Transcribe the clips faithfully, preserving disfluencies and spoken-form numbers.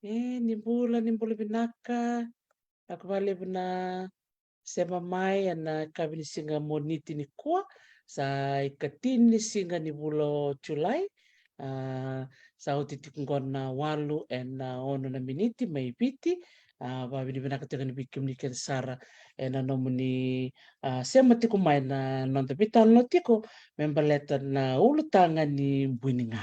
E, ni bula, ni bula vinaka. Vinaka vakalevu na sema mai ena yakavi ni siga Moniti nikua. Sa ikatini ni siga ni vula o Julai. A, sa oti tiko qo na walu ena ono na miniti mai Viti. A, vakavinavinaka tiko yani vei kemuni kece sara ena nomuni, a, sema tiko mai na noda veitalanoa tiko me baleta na ulutaga ni bui ni ga.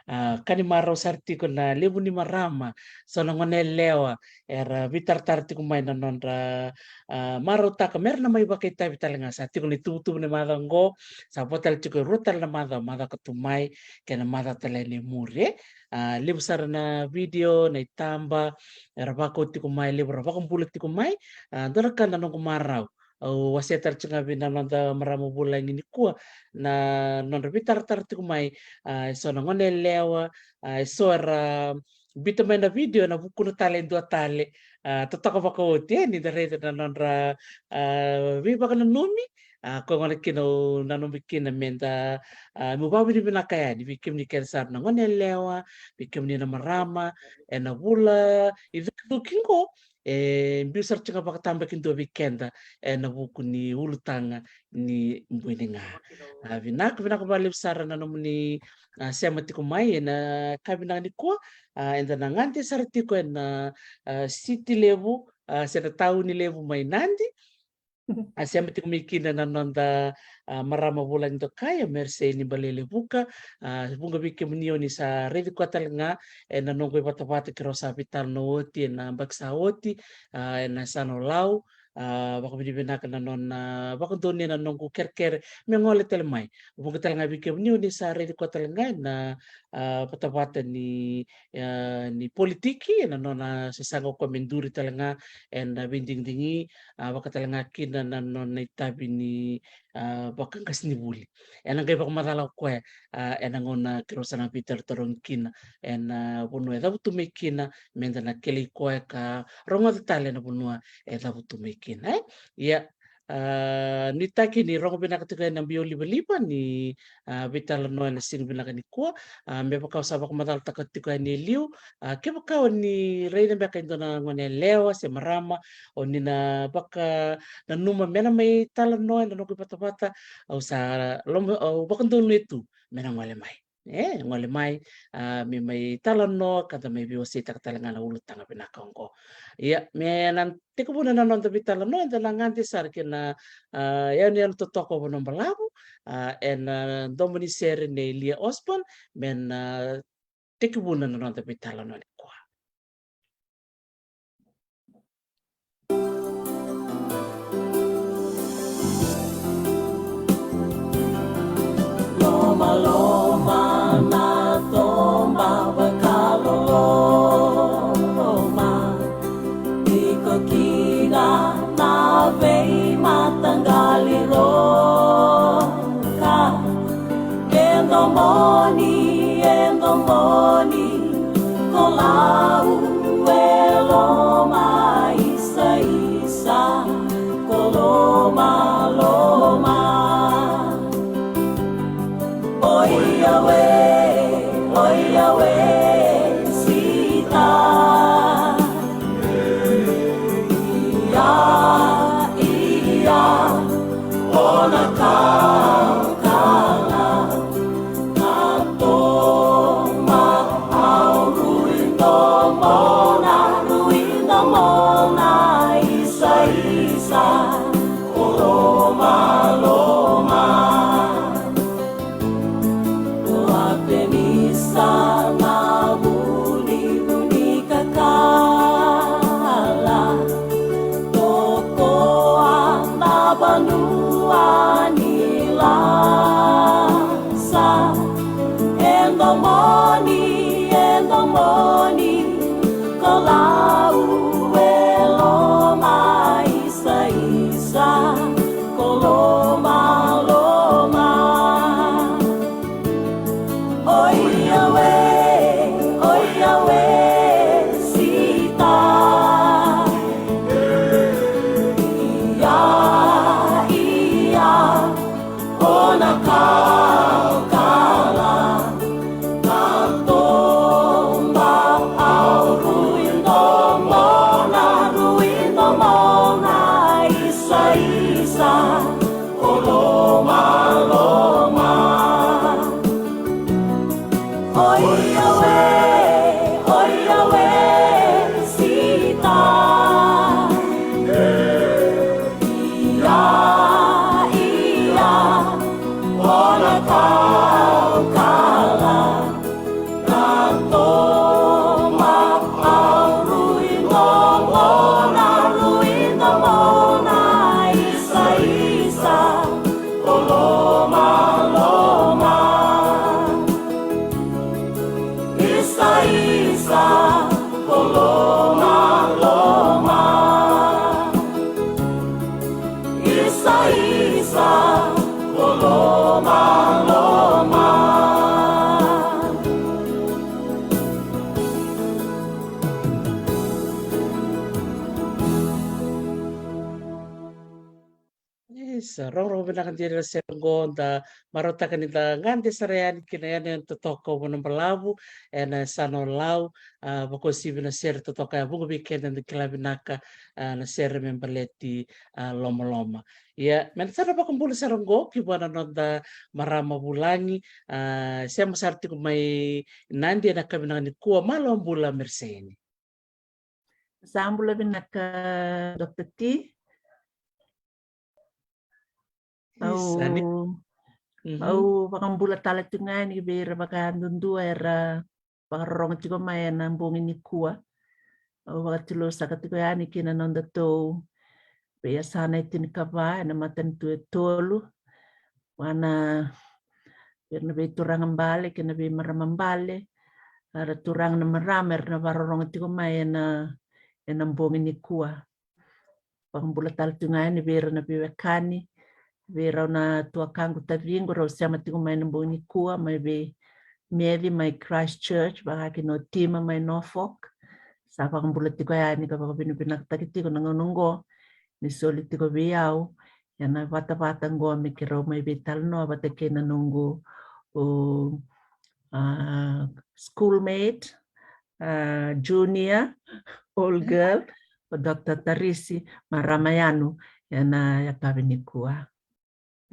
A, ka ni marau sara tiko na levu ni marama, so na gone yalewa era veitaratara tiko mai na nodra, a, marautaka mera na mai vakaitavi tale ga. Sa tiko na ituvatuva ni macawa oqo, sa vo tale tiko e rua tale na macawa, macawa ka tu mai kei na macawa tale ni muri, e. A, levu sara na vidio, na itaba era vakau tiko mai, levu era vakabula tiko mai. A, dua na ka na noqu marau, au wasea tale tiko ga vei na noda marama vulagi nikua na nodra veitaratara tiko mai, a, e so na gone yalewa, a, e so era biuta mai na vidio ena vukuna tale e dua tale, a, totoka vakaoti, e, ni da raica na nodra, a, veivakananumi. A, koya gona kina au nanumi kina meda, a, meu vakavinavinaka yani vei kemuni kece sara na gone yalewa, vei kemuni na marama, ena vula icukicuki qo, e biu sara tiko ga vakatabakidua vei keda ena vuku ni ulutaga ni bui ni ga. A, vinaka, vinaka vakalevu sara na nomuni, a, sema tiko mai ena yakavi vinaka nikua. A, eda na gade sara tiko ena, a, siti levu, a, se na tauni levu mai Nadi. A, sema tiko mai kina na noda, a, marama vulagi dokai, a, Mersey ni Bale Levuka. A, vuqa vei kemuni o ni sa raici koya tale ga ena noqu ivatavata keirau sa veitalanoa oti ena yabaki sa oti, a, ena yasana o Lau. A, vakavinavinaka na nona vakadonuya na noqu kerekere me gole tale mai. Vuqa tale ga vei kemuni o ni sa raici koya tale ga ena, a, vatavata ni, a, ni politiki, ena nona sasaga o koya me duri tale ga ena veidigidigi, a, vaka tale ga kina na nona itavi ni, a, vakaqasenivuli. Ena qai vakamacala o koya, a, ena gauna keirau sa na veitarotarogi kina ena vanua e cavutu mai kina, meda na kilai koya ka rogoca tale ena vanua e cavutu mai kina, e. Ia, a, nuitaki ni rogo vinaka tiko yani na biau livaliva ni, a, veitalanoa ena siga vinaka nikua. A, me vaka au sa vakamacalataka tiko yani e liu, a, kevaka o ni raica beka e dua na gone yalewa se marama o ni na vakananuma me na mai talanoa ena noqu ivatavata, au sa loma, au vakadonuya tu me na gole mai. E, gole mai, a, me mai talanoa ka da mai veiwaseitaka tale ga na ulutaga vinaka oqo. Ia, me na tekivuna na noda veitalanoa, eda na gade sara kei na, a, yanuyanu totoka o Vanua Balavu, a, ena, a, domo ni sere nei Lia Osborne, me na, a, tekivuna na noda veitalanoa nikua. Lomaloma na toba vakaloloma, tiko kina na veimataqali roka. E domoni, e domoni, ko Lau e loma isaisa, ko lomaloma. Oia we, oia we, sita. Ia, ia, o na kaukala. Na toma au rui domona, rui domona, isaisa, o lomaloma. Ua penisa na vunivuni kakala, tokoa na vanua ni lasa. E domoni, e domoni, ko Lau e loma isaisa, ko lomaloma. Oia we, oia we, sita. Ia, ia, o na kaukala. Na Vinaka dina na sere oqo, da marautaka ni da gade sara yani kina yani ena totoka o Vanua Balavu ena yasana o Lau, a, vakauasivi na sere totoka ya vuqa vei keda da kila vinaka, a, na sere me baleti, a, Lomaloma. Ia, me da sa na vakabula sara oqo ki vua na noda marama vulagi, a, sema sara tiko mai Nadi ena yakavi nikua. Malo bula Merseni. Sa bula vinaka Doctor T. Au, au vakabula tale tiko ga yani vei ira vakadudua era vakarorogo tiko mai ena bogi nikua. Au vakatulousaka tiko yani kina nodatou veiyasana e tinikava ena matanitu e tolu. Vua na, vei ira na veituraga bale kei na veimarama bale, a, ra turaga na marama era na vakarorogo tiko mai ena, ena bogi nikua. Vakabula tale tiko ga yani vei ira na veiwekani, vei rau na tuakaqu taciqu rau sema tiko mai na bogi nikua mai vei Meci mai Christchurch, vaka kina o Tima mai Norfolk. Sa vakabula tiko yani ka vakavinavinakataki tiko na gauna oqo ni soli tiko vei au ena vatavata oqo me keirau mai veitalanoa vata kei na noqu, o, a, schoolmate, a, junior, old girl, o Doctor Tarisi Maramayanu, ena yakavi nikua.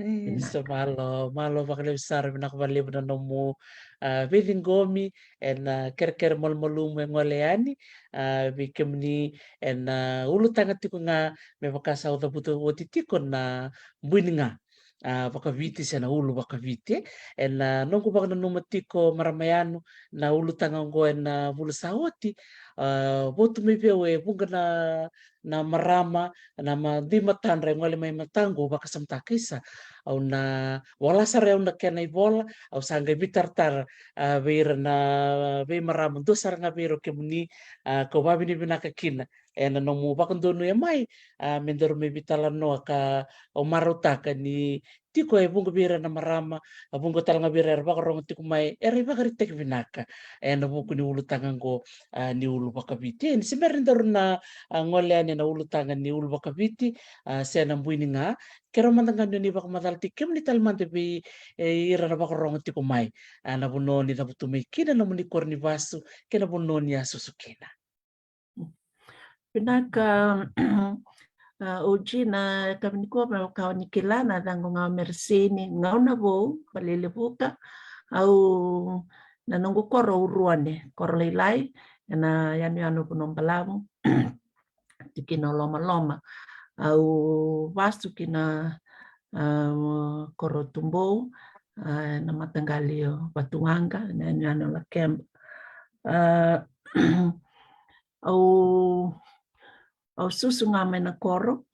Vinaka. Isa, malo, malo vakalevu sara, vinaka vakalevu na nomu, a, veiciqomi ena kerekere malumalumu e gole yani, a, vei kemuni ena ulutaga tiko ga me vaka sa cavuta oti tiko na buiniga, a, vakaviti se na ulu vakaviti. Ena noqu vakananuma tiko Maramayanu, na ulutaga oqo ena vula sa oti, a, votu mai vei au e vuqa na, na marama, na ma, dui matadra e gole mai mataqu, au vakasamataka, isa, au na vola sara au na kena ivola, au sa qai veitaratara, a, vei ira na veimarama, dua sara ga vei ira o kemuni, a, kau vakavinavinaka kina ena nomu vakadonuya mai, a, me daru mai veitalanoa ka au marautaka ni tiko e vuqa vei ira na marama, a, vuqa tale ga vei ira era vakarorogo tiko mai, era ivakaraitaki vinaka ena vuku ni ulutaga oqo, a, ni ulu vakaviti. E, ni se bera ni daru na, a, gole yani ena ulutaga ni ulu vakaviti, a, se na buiniga, keirau mada ga ni vakamacala tiko kemuni tale mada vei, e, ira na vakarorogo tiko mai, a, na vanua ni cavutu mai kina na nomuni koro ni vasu kei na vanua ni a susu kina. Vinaka, a, O G, na yakavi nikua me vaka o ni kila na yacaqu ga o Merseni Gaunavou Valelevuka. Au na noqu koro o Uruane, koro lailai ena yanuyanu o Vanua Balavu, tikina o Lomaloma. Au vasu kina, a, koro Tubou, a, na mataqali o Vatuwaqa, na yanuyanu o Lakeba. A, au, au susu ga mai na koro,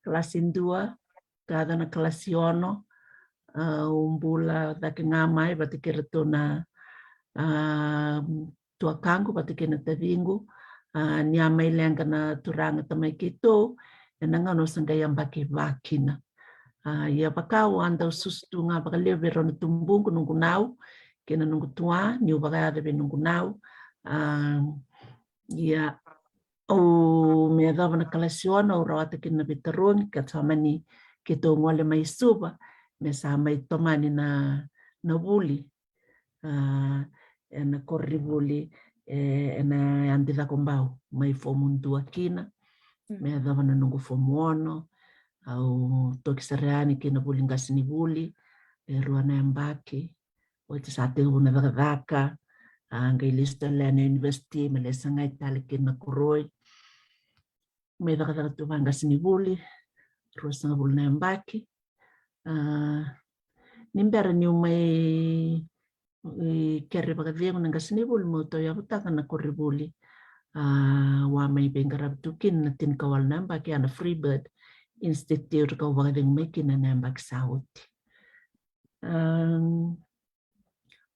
kalasi dua ka yaco na kalasi ono. A, au bula cake ga mai vata kei iratou na, a, tuakaqu vata kei na taciqu. A, ni a mai leqa na turaga tamai keitou, ena gauna au sa qai yabaki va kina. A, ia vaka au a dau susu tu ga vakalevu vei rau na tubuqu, noqu nau kei na noqu tua, niu vakayaco vei noqu nau. A, ia au, me yacova na kalasi ono, au rawata kina na veitarogi ka sa mani keitou gole mai Suva me sa mai tomani na, na vuli, a, ena koronivuli, e, ena yadi Cakobau, mai fomu dua kina me yacova na noqu fomu ono. Au toki sara yani ki na vuli qasenivuli e rua na yabaki. Oti sa tekivu na cakacaka, a, qai lesu tale yani na university, me lai sagai tale kina na koroi. Mai cakacaka tu vaqasenivuli, ruasagavulu na yabaki. A, ni bera niu mai, e, kere vakacegu na qasenivuli meu tauyavutaka na koronivuli, a, au a mai veiqaravi tu kina na tinikawalu na yabaki ena Freebird Institute, kau vakacegu mai kina na yabaki sa oti. A,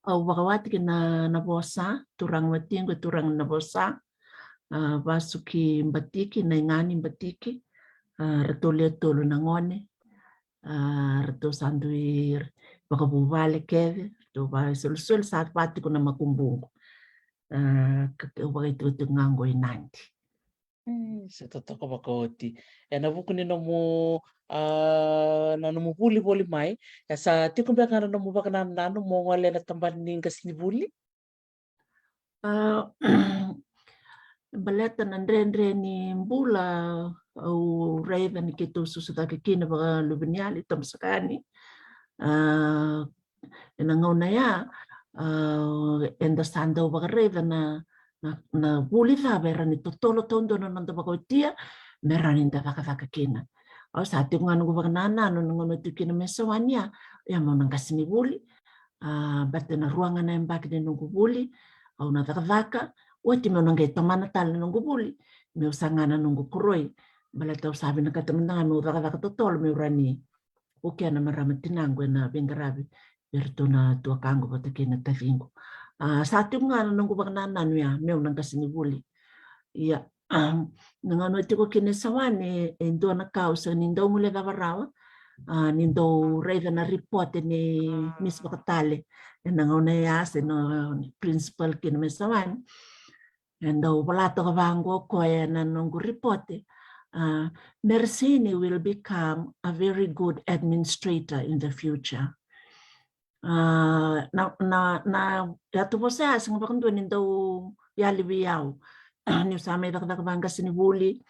au vakawati ki na, Navosa, turaga watiqu e turaga ni Navosa. A, vasu ki Batiki, Naigani, Batiki. A, ratou lewe tolu na gone. A, ratou sa dui vakavuvale kece, ratou vakaisolisoli, sa va tiko na makubuqu. A, ka, ka vakaitikotiko ga qo i Nadi. Mm, sa totoka vakaoti. Ena vuku ni nomu, ah, na nomu vuli voli mai, e sa tiko beka ga na nomu vakanananu mo gole ena tabana ni qasenivuli? Ah, baleta na dredre ni bula, au raica ni keitou susu cake kina vakaluveniali, tobu saka yani. Ah, ena gauna ya, ah, eda sa dau vakaraica na, na, na vuli cava era ni totolo taudua na noda vakaotia me rawa ni da cakacaka kina. Au sa tiko ga noqu vakanananu na gauna tiko kina me Sawani ya, ia meu na qasenivuli. Ah, baleta na rua ga na yabaki ni noqu vuli au na cakacaka, oti meu na qai tomana tale na noqu vuli meu saga na noqu koroi. Baleta au sa vinakata mada ga meu cakacaka totolo meu rawa ni vukea na marama tinaqu ena veiqaravi vei iratou na tuakaqu vata kei na taciqu. Ah, sa tiko ga na noqu vakanananu ya meu na qasenivuli. Ia, ah, na gauna tiko kina e Sawani, e dua na ka au sega ni dau guilecava rawa, ah, ni dau raica na ripote ni Miss Vakatale ena gauna ya, se na principal kina me Sawani. E dau vola toka vaqo o koya ena noqu ripote, ah, Meresini will become a very good administrator in the future. Ah, na, na, na yatuvosa ya sega vakadua ni dau yali vei au. Niu sa mai cakacaka vaqasenivuli,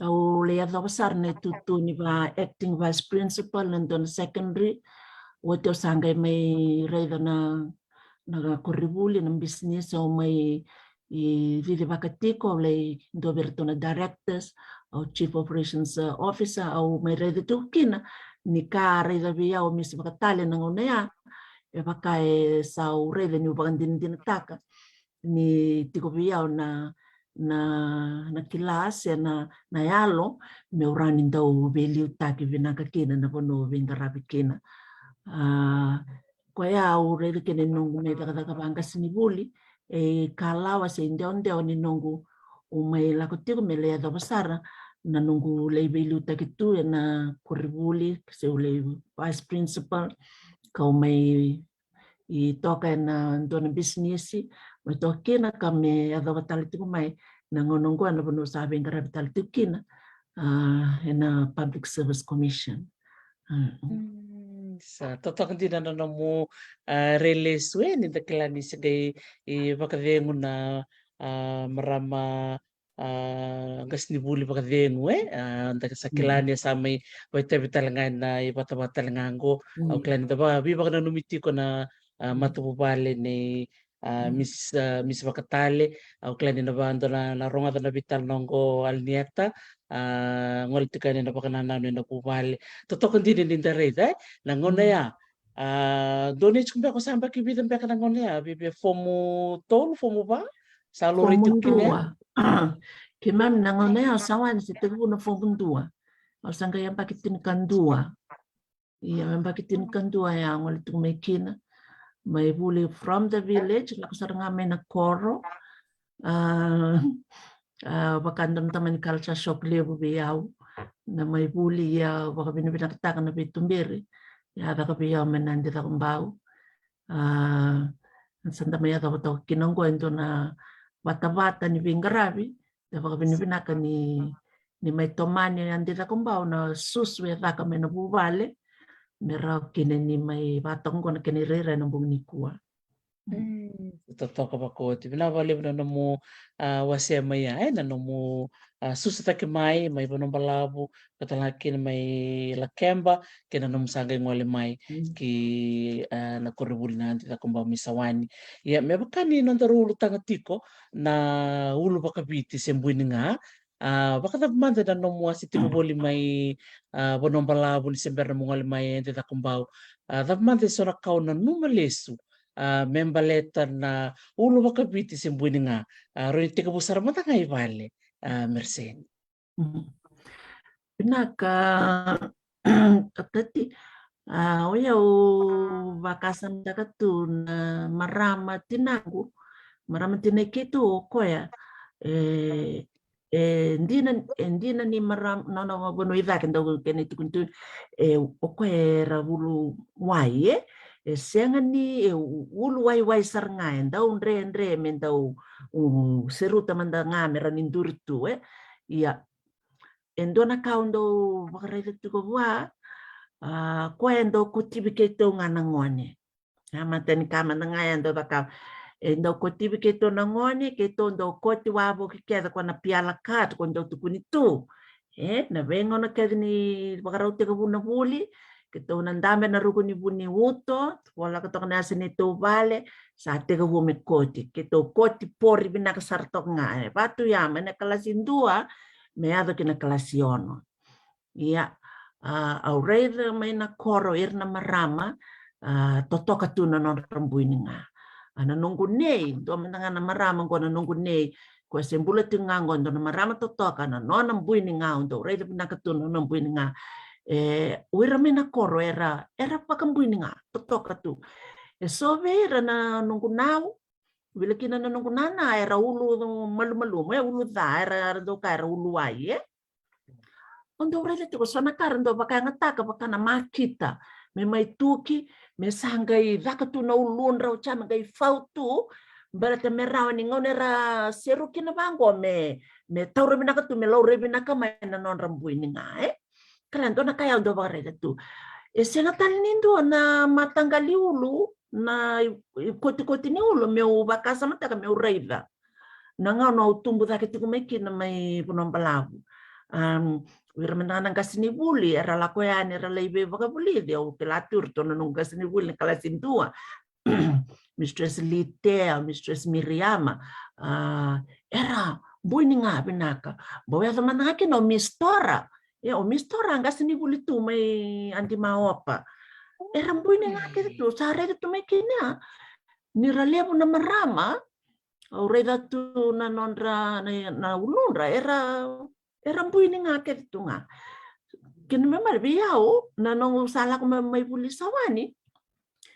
au lai yacova sara na itutu ni va acting vice principal na dua na secondary. Oti au sa qai mai raica na, na koronivuli, na bisinisi, au mai cici vaka tiko, au lai dua vei iratou na directors, au chief operations, uh, officer, au mai raica tiko kina ni ka raica vei au o Miss Vakatale na gauna ya, e vaka e sa au raica niu vakadinadinataka ni tiko vei au na, na, na kila se na, na yalo meu rawa ni dau veiliutaki vinaka kina na vanua au veiqaravi kina. Ah, koya au raica kina ni noqu mai cakacaka vaqasenivuli, e kalawa se idewadewa ni noqu au mai lako tiko me lai yacova sara na noqu lai veiliutaki tu ena koronivuli, se au lai vice principal, kau mai toka ena dua na bisinisi, mai toka kina ka me yacova tale tiko mai na gauna oqo ena vanua au sa veiqaravi tale tiko kina, ah, ena Public Service Commission. Mm. Mm, sa totoka dina na nomu, ah, rai lesu, e, ni da kila ni se qai, e, vakacegu na, ah, marama, ah, qasenivuli vakacegu, e, ah, da sa kila ni sa mai vakaitavi tale ga ena ivatavata tale ga oqo. Au kila ni da va, veivakananumi tiko na, ah, matavuvale nei, ah, Miss, ah, Miss Vakatale. Au kila ni na va, dua na, na rogoca na veitalanoa oqo o Alinieta, ah, gole tiko yani na vakanananu ena vuvale. Totoka dina ni da raica, e, na gauna ya. Ah, dua ni tiko beka, o sa yabaki vica beka na gauna ya, via, via fomu tolu, fomu va? Sa laurai tiko kina ya? Fomu dua. Keimami na gauna ya o Sawani se tekivu na fomu dua. Au sa qai yabaki tinikadua. Ia, yabaki tinikadua ya gole tiko mai kina. Mai vuli from the village, lako sara ga mai na koro. Ah, ah, vaka dua na tamani culture shock levu vei au na mai vuli, ia vakavinavinakataka na veituberi. Ia caka vei au mai Nadi Cakobau. Ah, sa da mai yacova toka kina oqo e dua na vatavata ni veiqaravi. Da vakavinavinaka ni, ni mai tomani Nadi Cakobau na susu e caka mai na vuvale, me rawa kina ni mai vatoka oqo na kena irairai ena bogi nikua. Mm, totoka vakaoti. Vinaka vakalevu na nomu, ah, wasea mai ya, e, na nomu, ah, susu cake mai, mai Vanuabalavu, ka tale ga kina mai Lakeba, kei na nomu sa qai gole mai ki, ah, na koronivuli Nadi Cakobau mai Sawani. Ia, me vaka ni nodaru ulutaga tiko na ulu vakaviti se buiniga, ah, vakacava mada na nomu a se tiko voli mai, ah, Vanuabalavu ni se bera nomu gole mai Nadi Cakobau? Ah, cava mada eso na ka o nanuma lesu, ah, me baleta na ulu vakaviti se buiniga, ah, rawa ni tekivu sara mada ga i vale, ah, Meresini? Mm. Vinaka, Tati. Ah, o yau vakasamataka tu na marama tinaqu, marama tinai keitou o koya. E, e dina, e dina ni marama, nona vanua i cake dau kena itukuni tu, e, o koya era ulu wai, e, e sega ni, e u-, ulu waiwai sara ga, e dau dredre me dau, u, seruta mada ga me rawa ni duri tu, e. Ia, e dua na ka au dau vakaraica tiko vua, a, koya e dau kotivi keitou ga na gone. A, mata ni ka mada ga e dau cakava. E dau kotivi keitou na gone, keitou dau koti wavoki kece ko na piala kat ko dau tukuni tu. E, na veigauna kece ni vakarau tekivu na vuli, keitou na dabe na ruku ni vu ni uto, volaka toka na yasa ni tou vale, sa tekivu me koti. Keitou koti pori vinaka sara toka ga. E, vatu ya, mai na kalasi dua, me yaco ki na kalasi ono. Ia, a, au raica mai na koro ira na marama, a, totoka tu na nodra bui ni ga. A, na noqu nei, dua mada ga na marama qo na noqu nei, ko se bula tiko ga qo, dua na marama totoka, na nona bui ni ga, au dau raica vinaka tu na nona bui ni ga. E, o ira mai na koro era, era vakabui ni ga, totoka tu. E so vei ira na noqu nau, vila kina na noqu nana, era ulu malumalumu, e ulu ca, era, era dau ka era ulu wai, e? Au dau raica tiko so na ka era dau vakayagataka, vaka na makita, me mai tuki, me sa qai caka tu na uludra, o sa me qai fau tu, baleta me rawa ni gauna era seru kina vaqo, me, me taura vinaka tu, me laurai vinaka mai na nodra bui ni ga, e? Kala dua na ka ya au dau vakaraica tu. E sega tale ni dua na mataqali ulu, na i, i kotikoti ni ulu, meu vakasamataka, meu raica. Na gauna au tubu cake tiko mai kina mai Vanua Balavu. Um, o ira mada ga na qasenivuli, era lako yani, era lai veivakavulici, au kila tu iratou na noqu qasenivuli na kalasi dua. Mistress Litea, Mistress Miriama, a, era bui ni ga vinaka. Bau yaco mada ga kina o Miss Tora. E, o Miss Tora a qasenivuli tu mai Adimaopa. Era bui ni ga kece tu, sa raica tu mai kina. Ni ra levu na marama, au raica tu na nodra, na, na uludra, era, era bui ni ga kece tu ga. Kena me mara vei au, na noqu sa lako mai, mai vuli Sawani,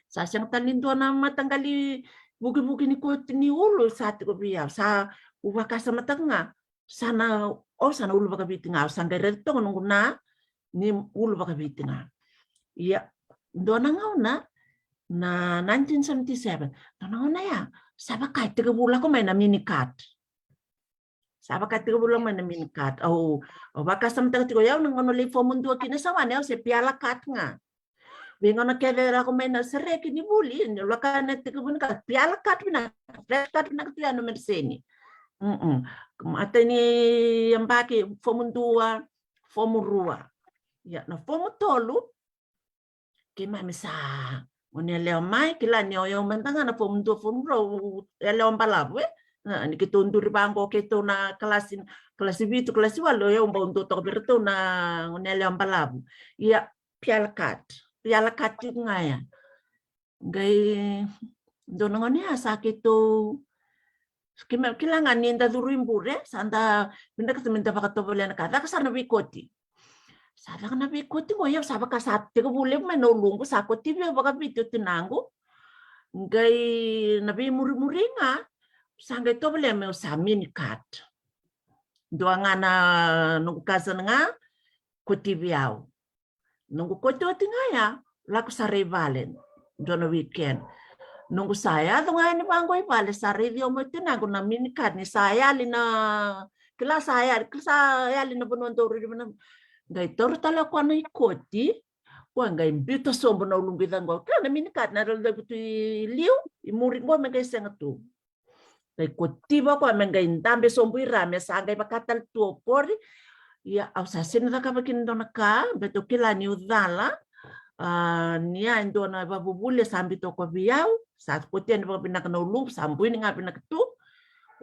sa sega tale ni dua na mataqali vukivuki ni koti ni ulu sa tiko vei au, sa u vakasamataka ga, sa na, o sa na ulu vakaviti ga, au sa qai raica toka noqu na ni ulu vakaviti ga. Ia, dua na gauna, na nineteen seventy-seven, dua na gauna ya, sa vaka e tekivu lako mai na minikat. Sa vaka e tekivu lako mai na minikat. Au, au vakasamataka tiko, o yau na gauna lai fomu dua kina Sawani, au se piala kat ga. Veigauna kece lako mai na sereki ni vuli, ni lako na tekivu ni ka, piala kat vinaka, fresh kat vinaka tu ya na medicine. Mm-mm. Mata ni yabaki fomu dua, fomu rua. Ia, na fomu tolu, keimami sa, o ni yalewa mai, kila ni o yau mada ga na fomu dua, fomu rua, u yalewa balavu, e? Na, ni keitou duri vaqo, keitou na kalasi, kalasi vitu, kalasi walu, o yau bau dua toka vei iratou na, o ni yalewa balavu. Ia, piala kat. Piala kat tiko ga ya. Qai dua na gauna ya sa keitou, keimami kila ga ni da curu i bure, sa da vinakata me da vakatovolea na ka, caka sara na veikoti. Sa caka na veikoti qo, ia sa vaka sa tekivu levu mai na uluqu, sa kotivi au vakaviti o tinaqu. Qai na veimurimuri ga, sa qai tovolea meu sa minikat. Dua ga na noqu cousin ga, kotivi au. Noqu koti oti ga ya, lako sara i vale, dua na weekend. Noqu sa yaco ga yani vaqo i vale, sa raici au mai o tinaqu na minikat ni sa yali na, kila sa yali, kila sa yali na vanua dau raici na. Qai taura tale o koya na ikoti, koya qai biuta sobu na uluqu i caqo. Kila na minikat na raici tu i liu, i muri qo me qai sega tu. Qai kotiva o koya me qai dabe sobu i ra, me sa qai vaka tale tu o pori. Ia au sa sega ni cakava kina dua na ka, baleta au kila niu cala. A, ni a e dua na ivakavuvuli e sa biuta o koya vei au, sa kotia ni vakavinaka na uluqu, sa bui ni ga vinaka tu.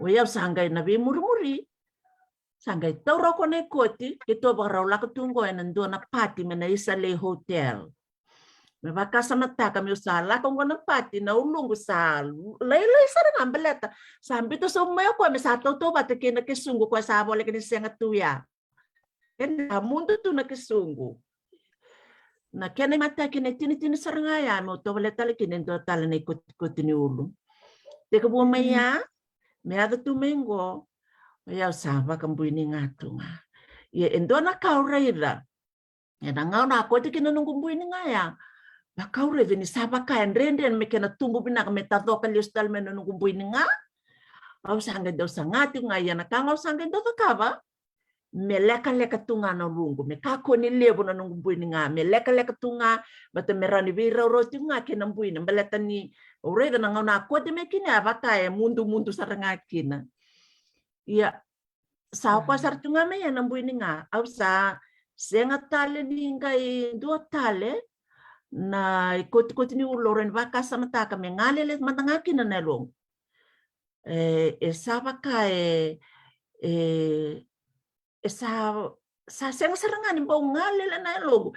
O yau sa qai na veimurimuri. Sa qai taura o koya na ikoti, keitou vakarau lako tu qo ena dua na pati mai na Isalei Hotel. Me vakasamataka meu sa lako qo na pati, na uluqu sa lailai sara ga baleta sa biuta sobu mai o koya me sa tautauvata kei na kesuqu, koya sa voleka ni sega tu ya. Kena mudu tu na kesuqu. Na kena imataki na itinitini sara ga ya meu tovolea tale kina e dua tale na ikotikoti ni ulu. Tekivu mai ya, me yaco tu mai qo, o yau sa vakabui ni ga tu ga. Ia e dua na ka au raica, ena gauna a koto kina noqu bui ni ga ya, vaka au raica ni sa vaka e dredre me kena tubu vinaka me tacoka lesu tale mai na noqu bui ni ga. Au sa qai dau saga tiko ga, ia na ka ga au sa qai dau cakava, me lekaleka tu ga na luqu, me kakua ni levu na noqu bui ni ga, me lekaleka tu ga, vata me rawa ni veiraurau tiko ga kei na bui ni, baleta ni au raica na gauna a kote mai kina, a vaka e mudumudu sara ga kina. Ia, sa koya sara tu ga mai ya na bui ni ga, au sa sega tale ni qai dua tale na ikotikoti ni ulu au rawa ni vakasamataka me galele mada ga kina na yaloqu. E, e sa vaka e, e, e sa, sa sega sara ga ni bau galele na yaloqu.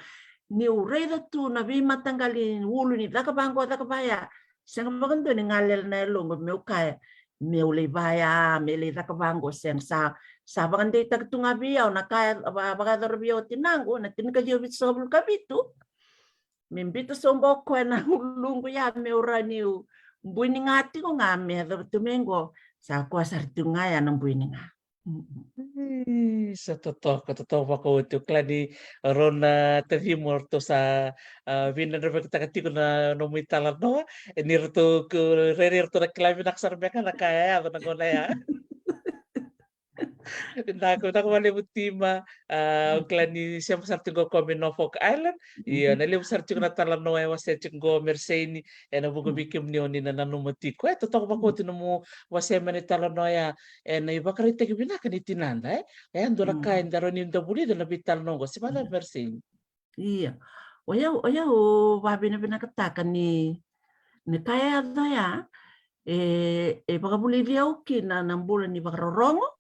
Niu raica tu na veimataqali ulu ni caka vaqo, caka vaya, sega vakadua ni galele na yaloqu meu kaya, meu lai vaya, me lai caka vaqo, sega. Sa, sa vakadeitaki tu ga vei au na ka e va-, vakayacora vei au o tinaqu na tinikaciwa vitusagavulu ka vitu. Me biuta sobu o koya na uluqu ya meu rawa niu bui ni ga tiko ga me yacova tu mai qo. Sa koya sara tu ga ya na bui ni ga. Ih, sa totoka, totoka vakaoti. Au kila ni rau na tacimu ratou sa, ah, vinadravekataka tiko na nomu italanoa. E ni ratou rairai ratou na kila vinaka sara beka na ka e yaco na gauna ya. Vinaka, vinaka vakalevu Tima. Ah, au kila ni sema sara tiko o koya mai Norfolk Island. Io, na levu sara tiko na talanoa e wasea tiko qo Mereseini, ena vuku vei kemuni o ni na nanuma tiko. E totoka vakaoti nomu wasea mai na italanoa ya, ena ivakaraitaki vinaka ni tinada, e. E dua na ka eda rawa ni da vulica na veitalanoa qo, se vacava Mereseini? Ia, o yau, o yau vavinavinakataka ni, ni ka e yaco ya, e, e vakavulici au kina na bula ni vakarorogo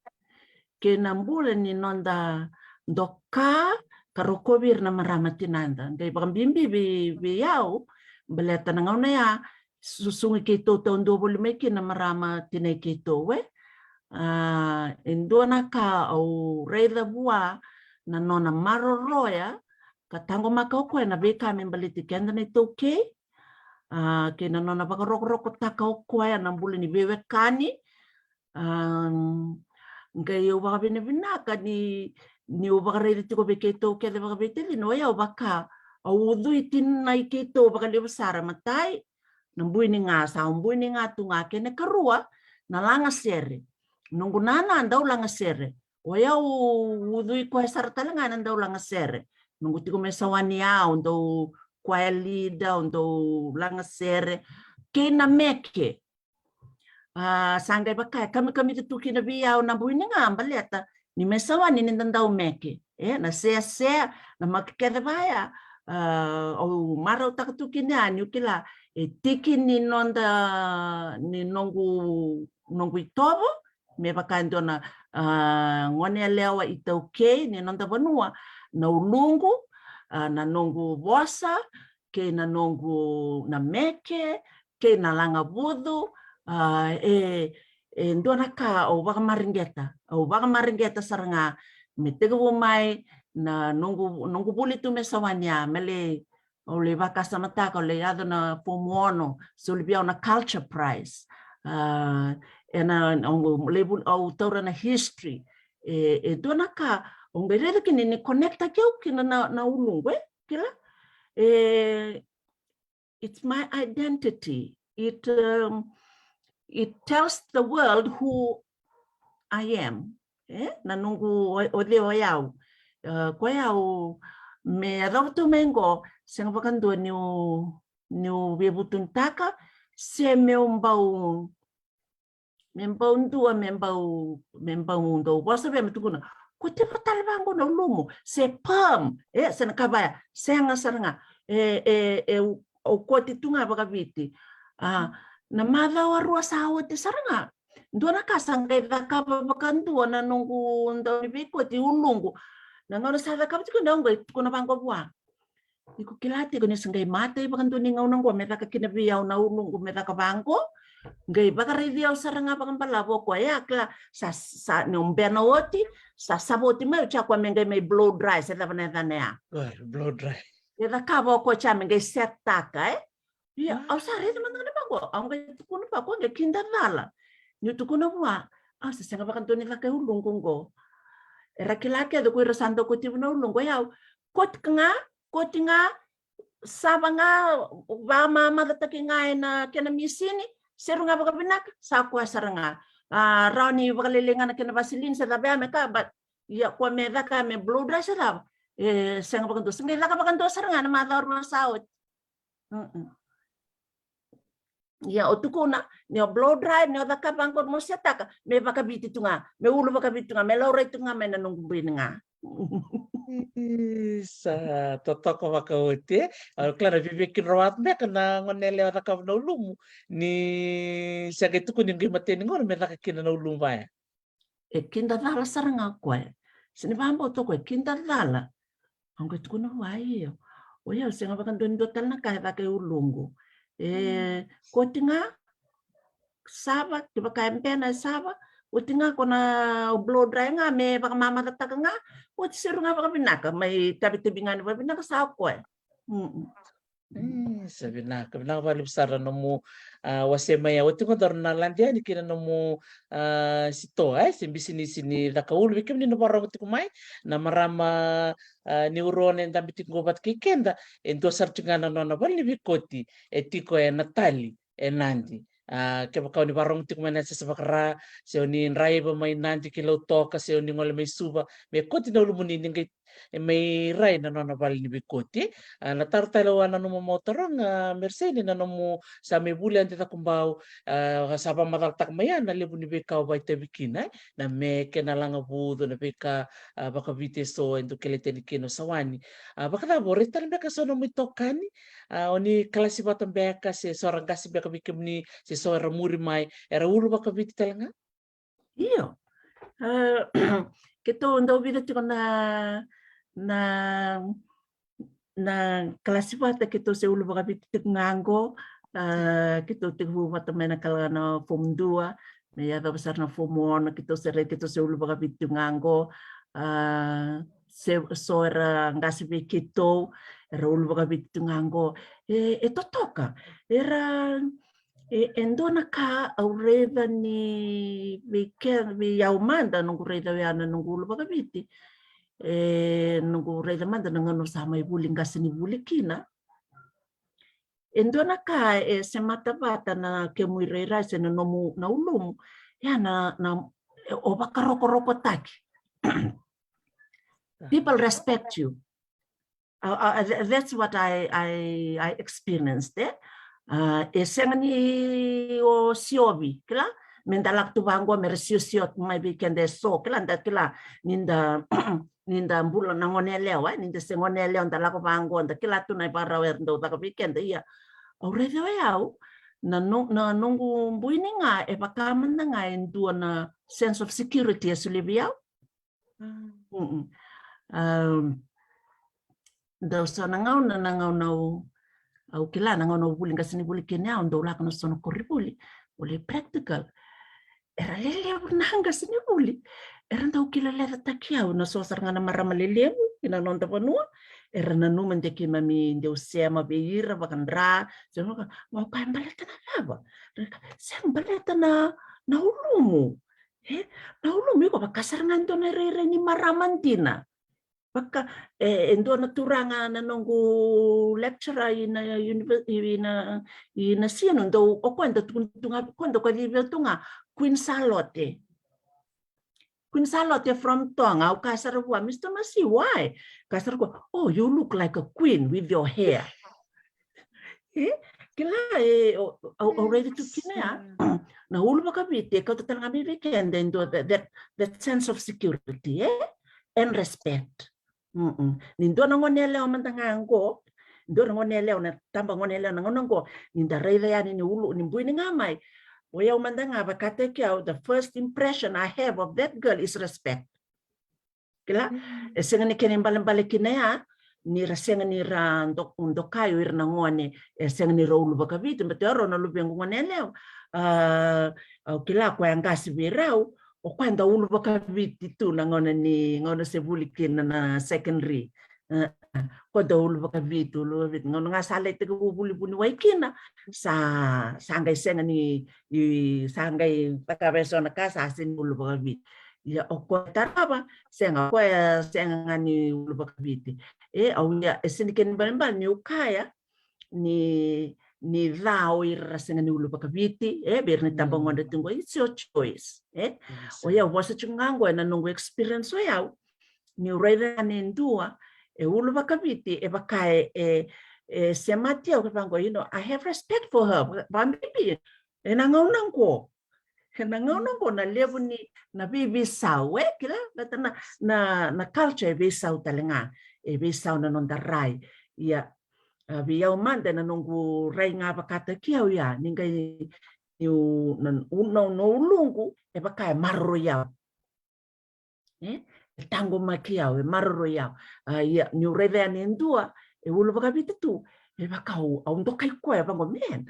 kei na bula ni noda doka ka rokovi ira na marama tinada. Qai vakabibi vei, vei au, baleta na gauna ya susugi keitou taudua voli mai kina na marama tinai keitou, e. Ah, e dua na ka au raica vua na nona maroroya ka taqomaka o koya na veika me baleti keda na iTaukei, ah, kei na nona vakarokorokotaka o koya na bula ni veiwekani. Ah, qai au vakavinavinaka ni, niu vakaraici tiko vei keitou kece vakaveitacini, o yau vaka au ucui tinai keitou vakalevu sara. Matai, na bui ni ga, sa bui ni ga tu ga. Kena ikarua, na lagasere. Noqu nana dau lagasere. O yau ucui koya sara tale ga ena dau lagasere. Noqu tiko mai Sawani au dau choir leader, au dau lagasere. Kei na meke. Ah, sa qai vaka e kamikamica tu kina vei au na bui ni ga baleta ni mai Sawani ni da dau meke. E, na seasea, na meke kece vaya. Ah, au marautaka tu kina ya niu kila e tiki ni noda, ni noqu, noqu itovo, me vaka e dua na, ah, gone yalewa iTaukei ni noda vanua, na uluqu, ah, na noqu vosa, kei na noqu na meke, kei na lagavucu, ah, e, e dua na ka au vakamareqeta, au vakamareqeta sara ga me tekivu mai na noqu, noqu vuli tu mai Sawani ya, me lai, au lai vakasamataka, au lai yaco na fomu ono, soli vei au na Culture Prize. Ah, ena, au lai vuli, au taura na history. E, e dua na ka au qai raica kina ni connectaki au kina na, na uluqu, e, kila? E, it's my identity. It, um, it tells the world who I am. E, na noqu o, o cei o yau. E, ko yau me yacova tu mai qo, sega vakadua niu, niu veivutunitaka, se meu bau, me bau dua, me bau, me bau dau vosa vei me tukuna, ko tiko tale vaqo na ulumu, se perm, e, se na ka vaya, sega sara ga. E, e, e, au koti tu ga vakaviti. A, na macawa rua sa oti sara ga, dua na ka sa qai cakava vakadua na noqu dau ni veikoti, uluqu. Na gauna sa cakava tiko, dau qai tukuna vaqo vua. Iko kila tiko ni sa qai matai vakadua ni gauna qo me caka kina vei au na uluqu me caka vaqo. Qai vakaraici au sara ga vakabalavu o koya, kila, sa, sa, ni bena oti, sa sava oti mai, oti ya koya me qai mai blow dry, se cava na yacana ya. Blow dry. E cakava o koya oti ya me qai set-taka, e? Ia, au sa raica mada ga na vaqo, au qai tukuna vaqo, qai kidacala. Niu tukuna vua, au sa sega vakadua ni caka e uluqu qo. Era kila kece ko ira sa dau kotiva na uluqu, o yau, koti ga, koti ga, sava ga, vakamamacataki ga ena kena misini, seru ga vakavinaka, sa koya sara ga. A, rawa ni vakalelei ga na kena vasilini se cava ya me ka, but Ia, koya me caka me blow dry se cava? E sega vakadua, se qai caka vakadua sara ga na macawa rua sa oti. Mm-mm. Ia, o tukuna ni o blow dry, ni o cakava qo, mo setaka, me vakaviti tu ga, me ulu vakaviti tu ga, me laurai tu ga mai na noqu brain ga. Isa, totoka vakaoti, e? Au kila na viveki rawa beka na gone yalewa cakava na ulumu, ni sa qai tukuni qai mateni gauna me caka kina na ulumu vaya. E kidacala sara ga o koya. Se ni vakabauta o koya e kidacala. Au qai tukuna vua, io. O yau sega vakadua ni dua tale na ka e caka e uluqu. E koti ga, sava, kevaka e bena e sava, oti ga ko na blow dry ga me vakamamacataka ga, oti siro ga vakavinaka, mai tavitavi ga ni vakavinaka sa o koya. Mm-mm. Mm, sa vinaka, vinaka vakalevu sara na nomu, ah, wase mai ya. Oti qo daru na lade yani ki na nomu, ah, sitoa, e, se bisinisi ni caka ulu. Vei kemuni na vakarorogo tiko mai, na marama, ah, ni Urone e dabe tiko qo vata kei keda, e dua sara tiko ga na nona vale ni veikoti e tiko e Natali, e Nadi. Ah, kevaka o ni vakarorogo tiko mai na yasayasa vakara, se o ni draiva mai Nadi ki Lautoka, se o ni gole mai Suva, me koti na ulumuni ni qai e mai rai na nona vale ni veikoti. Ah, na taro tale au a nanuma mo taroga, Meriseni, na nomu sa mai vuli ade Cakobau, ah, sa vakamacalataka mai ya na levu ni veika o vakaitavi kina, e? Na meke, na lagavucu, na veika, ah, vakaviti eso e dau kilai tani kina o Sawani. Ah, vakacava, o raica tale beka so nomu itokani, ah, o ni kalasi vata beka, se so era qase beka vei kemuni, se so era muri mai, era ulu vakaviti tale ga? Io. Ah, keitou dau vica tiko na, na, na kalasi vata, keitou se ulu vakaviti tiko ga qo. Ah, keitou tekivu vata mai na kala na form dua, me yacova sara na form ono, keitou se rai, keitou se ulu vakaviti tiko ga qo. Ah, se so era qase vei keitou, era ulu vakaviti tiko ga qo. E, e totoka. Era, e, e dua na ka au raica ni vei ke, vei au mada, noqu raica oya na noqu ulu vakaviti. E, noqu raica mada na gauna au sa mai vuli qasenivuli kina. E dua na ka e semata vata na kemu irairai se na nomu, na ulumu. Ia na, na, o vakarokorokotaki. People respect you. Uh, uh, th-, that's what I, I, I experienced, e? Uh, e sega ni o siovi, kila? Me da lako tu vaqo, me ra siosio mai vei keda eso, kila, da kila, ni da, ni da bula na gone yalewa, e? Ni da se gone yalewa, da lako vaqo, da kila tu na ivakarau era dau caka vei keda, ia. Au raica o yau, na no-, na noqu buini ga, e vaka mada ga e dua na sense of security e solia vei au. Mm. Mm-mm. Um, dau so na gauna, na gauna au, au kila, na gauna au vuli qasenivuli kina, au dau lako na so na koronivuli, vuli practical. Era lelevu na qasenivuli. Era dau kila lecataki au, na so sara ga na marama lelevu ina noda vanua. Era nanuma de keimami dau sema vei ira vakadra. Sema vaka, "Mo kaya baleta na cava?" Ra kaya, "Sega, baleta na, na ulumu." E, na ulumu iko vaka sara ga dua na irairai ni marama dina. Vaka, e, e dua na turaga na noqu lecturer ina univer-, ina, ina sinu, dau, o koya dau tukuna tu ga, o koya dau kacivi au tu ga, Queen Salote. Queen Salote from Tonga, au kaya sara vua, "Mister Masi, why?" Kaya sara koya, "Oh, you look like a queen with your hair." E, kila, e, au, au, au raica tu kina ya. Na ulu vakaviti e kauta tale ga mai vei keda e dua that, that, that sense of security, e? And respect. Mm-mm. Ni dua na gone yalewa mada ga qo, dua na gone yalewa, na taba gone yalewa na gauna qo, ni da raica yani ni ulu, ni buini ga mai. O yau mada ga vakataki au, the first impression I have of that girl is respect. Kila, e sega ni kena ibalebale kina ya, ni ra sega ni ra do-, dokai o ira na gone, e sega ni ra ulu vakaviti, baleta o rau na luvequ gone yalewa. A, au kila koya qase vei rau, o koya dau ulu vakaviti tu na gauna ni, gauna se vuli kina na secondary. E, ko dau ulu vakaviti, ulu vakaviti. Gauna ga sa lai tekivu vuli vuniwai kina, sa, sa qai sega ni, i, sa qai cakava eso na ka, sa sega ni ulu vakaviti. Ia o koya tarava, sega, o koya sega ga ni ulu vakaviti. E, au ia, e sega ni kena ibalebale niu kaya ni, ni ca o ira ra sega ni ulu vakaviti, e, vei ira na itabagone tiko qo, it's your choice, e. O yau vosa tiko ga qo ena noqu experience o yau. niu raica yani e dua e ulu vakaviti, e vaka e, e, e semati au, ka vaqo, you know, I have respect for her. Vakabibi ena gauna qo, ena gauna qo na levu ni na veiveisau, e kila, baleta na, na, na culture e veisau tale ga, e veisau na noda rai. Ia, a, vei au mada na noqu rai ga vakataki au ya, ni qai, niu, na, na, na uluqu e vaka e maroroi au. E, e taqomaki au, e maroroi au. A, ia, niu raica yani e dua e ulu vakaviti tu, e vaka au, au dokai koya, vaqo, man,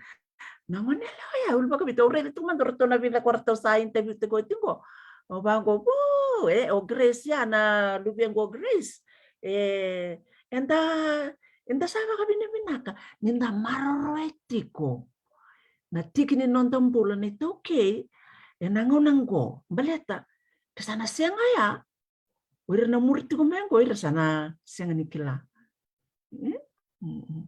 na gone yalewa ya e ulu vakaviti. Au raica tu mada o ratou na vica ko ratou sa interview tiko oti qo. Au vaqo, vo, e, o Grace ya, na luvequ o Grace. E, eda, eda sa vakavinavinaka ni da maroroya tiko na tiki ni noda bula na iTaukei ena gauna qo. Baleta ke sa na sega ya, o ira na muri tiko mai qo, o ira sa na sega ni kila. Mm? Mm, mm.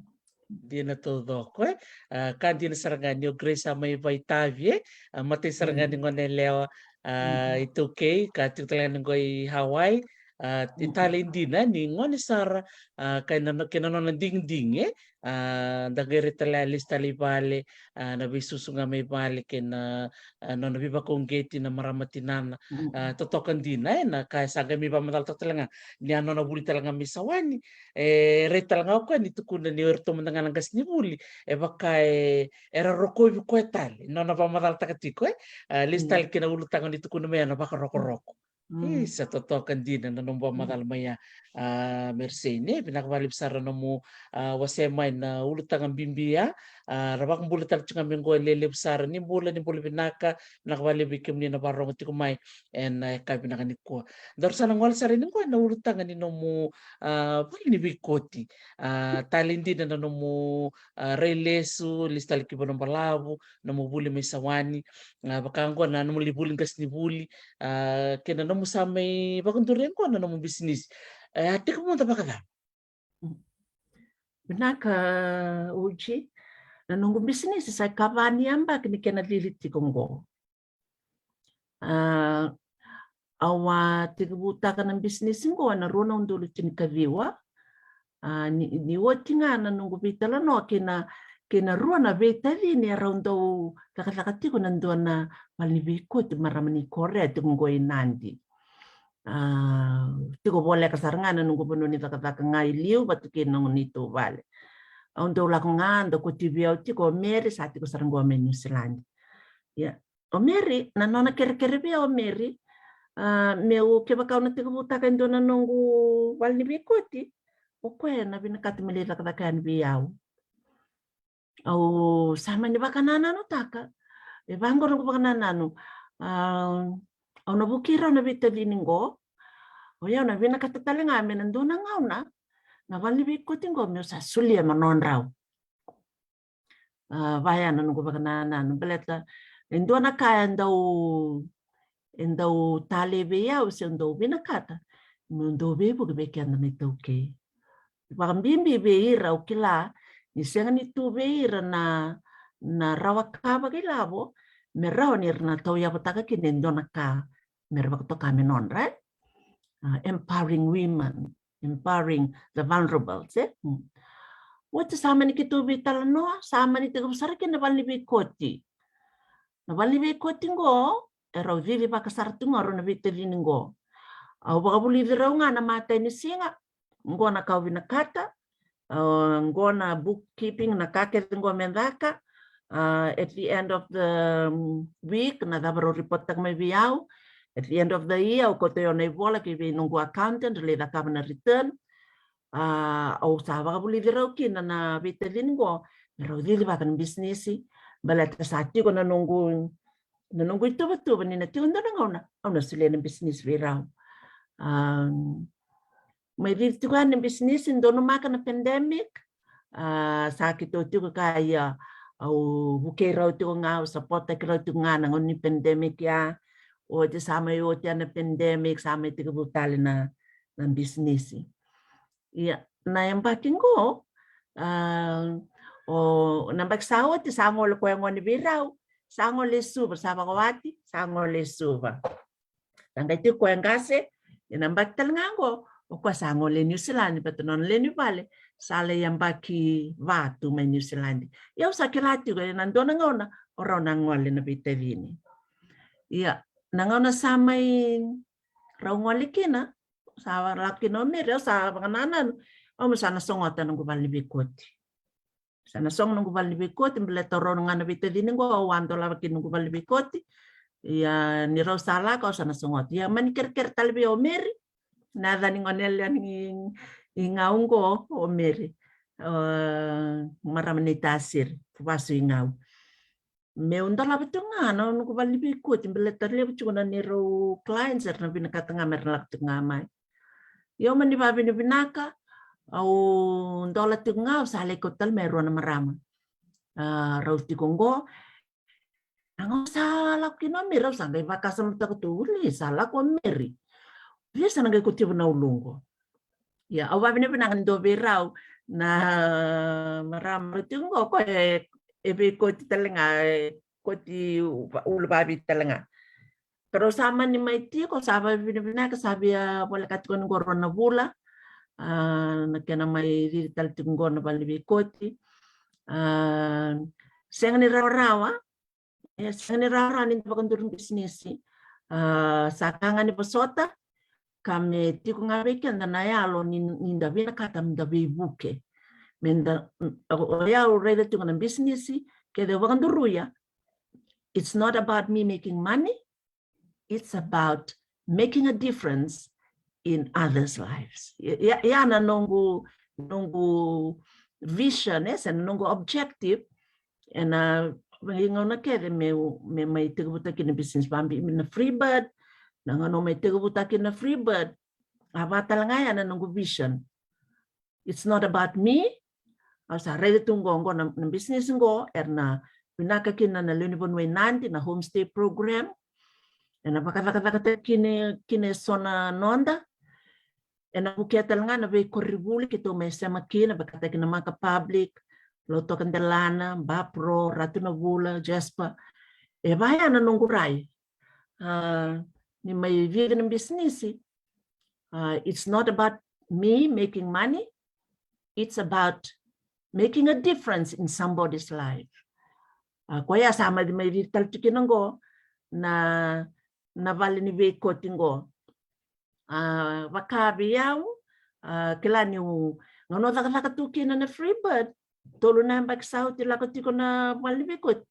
Dina taucoko, e? A, ka dina sara ga ni o Grace a mai vakaitavi, e? A, matai sara ga ni gone yalewa, a, iTaukei, ka tiko tale ga ni qo i Hawaii. A, e tale dina ni gone sara, a, kei na, kei na nona digidigi, e? A, da qai rai tale, a, lesu tale i vale, a, na veisusu ga mai vale kei na, a, nona veivakauqeti na marama tinana. Mm. A, totoka dina, e, na ka e sa qai mai vakamacalataka tale ga ni a nona vuli tale ga mai Sawani. E rai tale ga o koya ni tukuna ni o iratou mada ga na qasenivuli, e vaka e, era rokovi koya tale, nona vakamacalataka tiko, e? A, lesu tale kei na ulutaga ni tukuna mai ya na vakarokoroko. Mm. Isa, totoka dina na nomu vakamacala mai ya. A, Mersey, ne, vinaka vakalevu sara nomu, a, wasea mai na ulutaga bibi ya. A, ra vakabula tale tiko ga mai qo e lelevu sara. Ni bula, ni bula vinaka, vinaka vakalevu vei kemuni na vakarorogo tiko mai ena, e, yakavi vinaka nikua. Daru sa na gole sara yani qo ena ulutaga ni nomu, a, vale ni veikoti. A, tale dina na nomu, a, rai lesu, lesu tale ki Vanuabalavu, nomu vuli mai Sawani, a, vaka qo na nomu lai vuli qasenivuli, a, kei na nomu sa mai vakaduri qo na nomu bisinisi. E, a tekivu mada vakacava? Vinaka, Uji. Na noqu bisinisi sa ikava ni yabaki ni kena cili tiko qo. A, au a tekivutaka na bisinisi qo ena rua na udolu tinikaciwa. A, ni, ni oti ga na noqu veitalanoa kei na, kei na rua na veitacini erau dau cakacaka tiko na dua na vale ni veikoti, marama ni Korea, tiko qo i Nadi. A, tiko voleka sara ga na noqu vanua ni cakacaka ga i liu vata kei na neitou vale. Au dau lako ga, dau kotivi au tiko o Mary, sa tiko sara qo mai Niusiladi. Ia, o Mary, na nona kerekere vei au o Mary, a, meu kevaka au na tekivutaka e dua na noqu vale ni veikoti, o koya na vinakata me lai cakacaka yani vei au. Au sa mani vakanananutaka. E vaqo noqu vakanananu. A, au na vukei rau na veitacini qo. O yau na vinakata tale ga me na dua na gauna na vale ni veikoti qo meu sa solia mo nodrau. A, vaya na noqu vakanananu. Baleta e dua na ka e dau, e dau talei vei au se dau vinakata meu dau veivuke vei keda na iTaukei. Vakabibi vei ira au kila ni sega ni tu vei ira na, na rawa ka vakailavo me rawa ni ra na tauyavutaka kina e dua na ka me ra vakatoka me nodra, e? A, empowering women, empowering the vulnerable, se? Mm. Oti sa mani keitou veitalanoa, sa mani tekivu sara kina na vale ni veikoti. Na vale ni veikoti qo, erau cicivaka sara tu ga o rau na veitacini qo. Au vakavulici rau ga na matai ni siga, qo na ka au vinakata, a, qo na bookkeeping, na ka kece qo me caka, a, at the end of the, um, week, na cava rau reporttaka mai vei au, at the end of the year, au kauta o yau na ivola ki vei noqu accountant, lai cakava na return. A, au sa vakavulici rau kina na veitacini qo me rau cicivaka na bisinisi, baleta sa tiko na noqu, na noqu ituvatuva ni na tiko dua na gauna au na solia na bisinisi vei rau. A, mai cici tiko yani na bisinisi, donumaka na pandemic. A, sa keitou tiko ka ia, au vukei rau tiko ga, au sapotaki rau tiko ga na gauna ni pandemic ya. Oti sa mai oti yani na pandemic, sa mai tekivu tale na, na bisinisi. Ia, na yabaki qo, a, o, na yabaki sa oti, sa gole koya gone vei rau, sa gole Suva, sa vakawati, sa gole Suva. Sa qai tiko koya qase, Ena yabaki tale ga oqo, o koya sa gole Niusiladi, baleta nona lewe ni vale sa lai yabaki va tu mai Niusiladi. Ia au sa kila tiko ena dua na gauna o rau na gole na veitacini. Ia na gauna sa mai rau gole kina, sa lako kina o Meri, au sa vakanananu, au me sa na sogota noqu vale ni veikoti. Sa na sogo noqu vale ni veikoti, baleta rau ga na veitacini oqo au a dolava kina noqu vale ni veikoti. Ia ni rau sa lako, au sa na sogota. Ia mani kerekere tale vei au o Meri, na yaca ni gone yalewa ni Gau oqo o Meri, o marama ni Tasiri, vasu i Gau. Meu dolava tiko ga na noqu vale ni veikoti, baleta levu tiko na neirau clients era na vinakata ga mera lako tiko ga mai. Ia au mani vavinavinaka, au dola tiko ga, au sa lai kauta tale mai e rua na marama. A, rau tiko oqo. Na gauna sa lako kina o Meri, au sa qai vakasamataka tu, uli, sa lako o Meri. Uli, sa na qai kotiva na ulu oqo. Ia au vavinavinaka ni dua vei rau na marama rau tiko oqo, o koya e, e veikoti tale ga, e koti u-, uluvavi tale ga. Ka rau sa mani mai tiko, sa vavinavinaka, sa via voleka tiko ni qo rua na vula. A, na kena mai cici tale tiko qo na vale ni veikoti. A, sega ni rawarawa, e, sega ni rawarawa ni da vakaduri bisinisi. A, sa ka ga ni vosota, ka me tiko ga vei keda na yalo ni, ni da vinakata me da veivuke. Me da, o, o yau raica tiko na bisinisi kece au vakaduruya, it's not about me making money, it's about making a difference in others' lives. Ia, ia, ia na noqu, noqu vision, e, se na noqu objective, ena veigauna kece me, me mai tekivutaki na business, vabibi na Freebird, na gauna mai tekivutaki na Freebird, a vaka tale ga ya na noqu vision. It's not about me. Au sa raica tu qo, qo na, na business qo, era na vinaka kina na lewe ni vanua i Nadi, na homestay program. Ena vakacakacakataki kina, kina eso na noda. Ena vukea tale ga na veikoronivuli keitou mai sema kina, vakataki na Maka Public, Lautoka Delana, Bapro, Ratu Navula, Jasper. E vaya na noqu rai. A, ni mai vica na bisinisi. Uh, it's not about me making money. It's about making a difference in somebody's life. A, koya sa mai, mai vica tale tu kina qo na, na vale ni veikoti qo. A, vaka vei au, a, kila niu, gauna au cakacaka tu kina na Freebird, tolu na yabaki sa oti lako tiko na vale ni veikoti.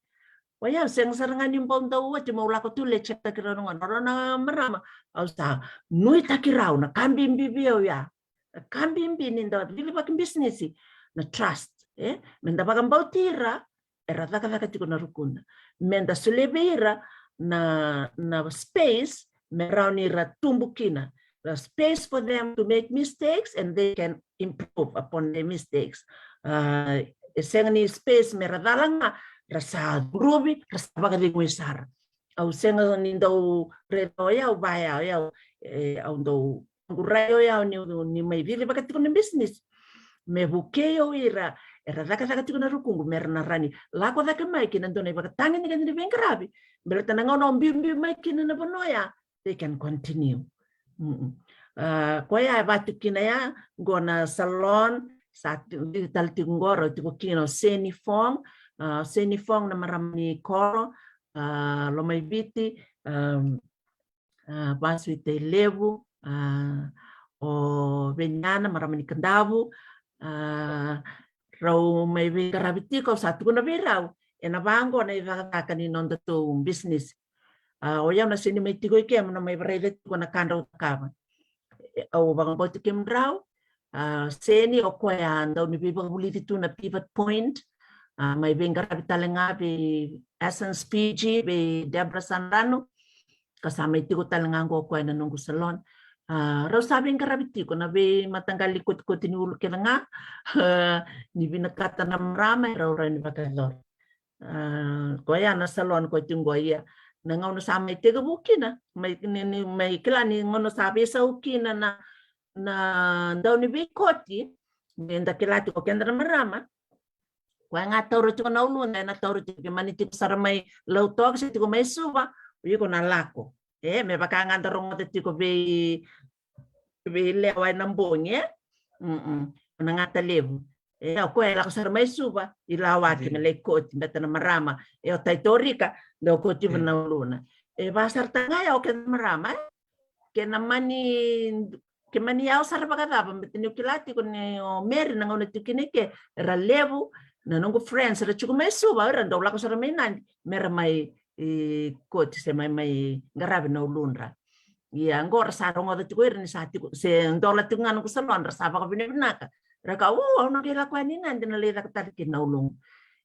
O yau sega sara ga niu bau dau oti meu lako tu lai check-taki rau na gone, rau na marama. Au sa nuitaki rau, na ka bibi vei au ya. Na ka bibi ni da cicivaki bisinisi, na trust, e? Me da vakabauti ira era cakacaka tiko na rukuda. Me da solia vei ira na, na space me rawa ni ra tubu kina. The space for them to make mistakes and they can improve upon their mistakes. A, e sega ni space me ra cala ga, ra sa curuvi, ra sa vakacegui sara. Au sega ni dau raica o yau, vaya o yau, e, au dau, noqu rai o yau ni, ni mai cicivaka tiko na bisinisi me vukei au ira era cakacaka tiko na rukuqu, me ra na rawa ni lako cake mai ki na dua na ivakatagedegede ni veiqaravi. Baleta na gauna au biubiu mai kina na vanua ya, they can continue. Mm-mm. A, koya e vatu kina ya, qo na salon, sa ti-, tale tiko qo, rau tiko kina o Seni Fong, a, Seni Fong na marama ni Koro, a, Lomaiviti, a, a, vasu i Tailevu, a, o Veniana, marama ni Kadavu, a, rau mai veiqaravi tiko, au sa tukuna vei rau, ena va qo na icakacaka ni nodatou bisinisi. A, o yau na sega ni mai tiko i kemu na mai varaica tiko na ka drau cakava. E, au vakabauti kemudrau, a, Seni o koya dau ni veivakavulici tu na Pivot Point, a, mai veiqaravi tale ga vei Essence Fiji, vei Debra Sanrano, ka sa mai tiko tale ga qo o koya na noqu salon. A, rau sa veiqaravi tiko na veimataqali kotikoti ni ulu kece ga, a, ni vinakata na marama, e rau rawa ni vakayacora. A, koya na salon ko tiko qo ia. Na gauna sa mai tekivu kina, mai, ni, ni, mai kila ni gauna sa veisau kina na, na dau ni veikoti, me da kila tiko keda na marama. Koya ga taura tiko na uluda, ena taura tiko, ke mani tiko sara mai Lautoka se tiko mai Suva, o iko na lako. E, me vaka ga da rogoca tiko vei veilewa ena bogi, e? Mm-mm. Na gata levu. E, o koya e lako sara mai Suva, i Lawaki, me lai koti, beta na marama. E, o Taitorika, dau koti vana uluna. E, vaka sara taga ya o keda marama, e? Ke na mani, ke mani yau sara vakacava, beta niu kila tiko ni o Mary na gauna tiko kina ke, era levu, na noqu friends, era tiko mai Suva, era dau lako sara mai Nadi, mera mai, e, koti se mai, mai qaravi na uludra. Ia, qo ra sa rogoca tiko ira ni sa tiko, se dola tiko ga noqu salon, ra sa vakavinavinaka. Ra ka, o, au na qai lako yani Nadi na lai caka tale kina na uluqu.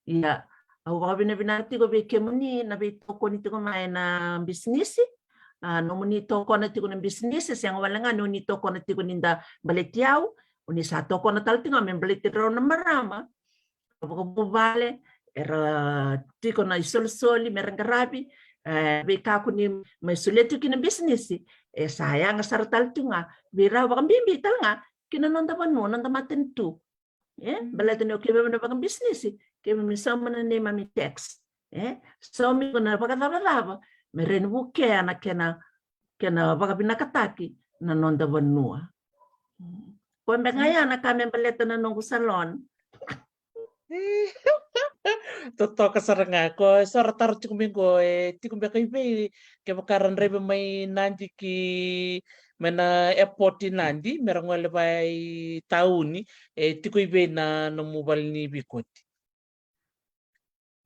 Ia, au vakavinavinaka tiko vei kemuni na veitokoni tiko mai na bisinisi. A, nomuni tokona tiko na bisinisi, sega wale ga ni oni tokona tiko ni da baleti au, oni sa tokona tale tiko ga me baleti rau na marama. Vakavuvale, era tiko na isolisoli, mera qaravi, e, veika ko ni mai solia tiko kina bisinisi, e sa yaga sara tale tiko ga vei rau, vakabibi tale ga kina noda vanua, noda matanitu. E, baleta ni o keimami na vakabisinisi, keimami sauma na neimami tax. E, saumi ko na vakacavacava, me reni vukea na kena, kena vakavinakataki na noda vanua. Ko beka ga ya na ka me baleta na noqu salon. Totoka sara ga. Ko e so ra taro tiko mai qo, e tiko beka i vei, kevaka ra draiva mai Nadi ki, mai na airport i Nadi, mera gole vaka i tauni, e tiko i vei na nomu vale ni veikoti?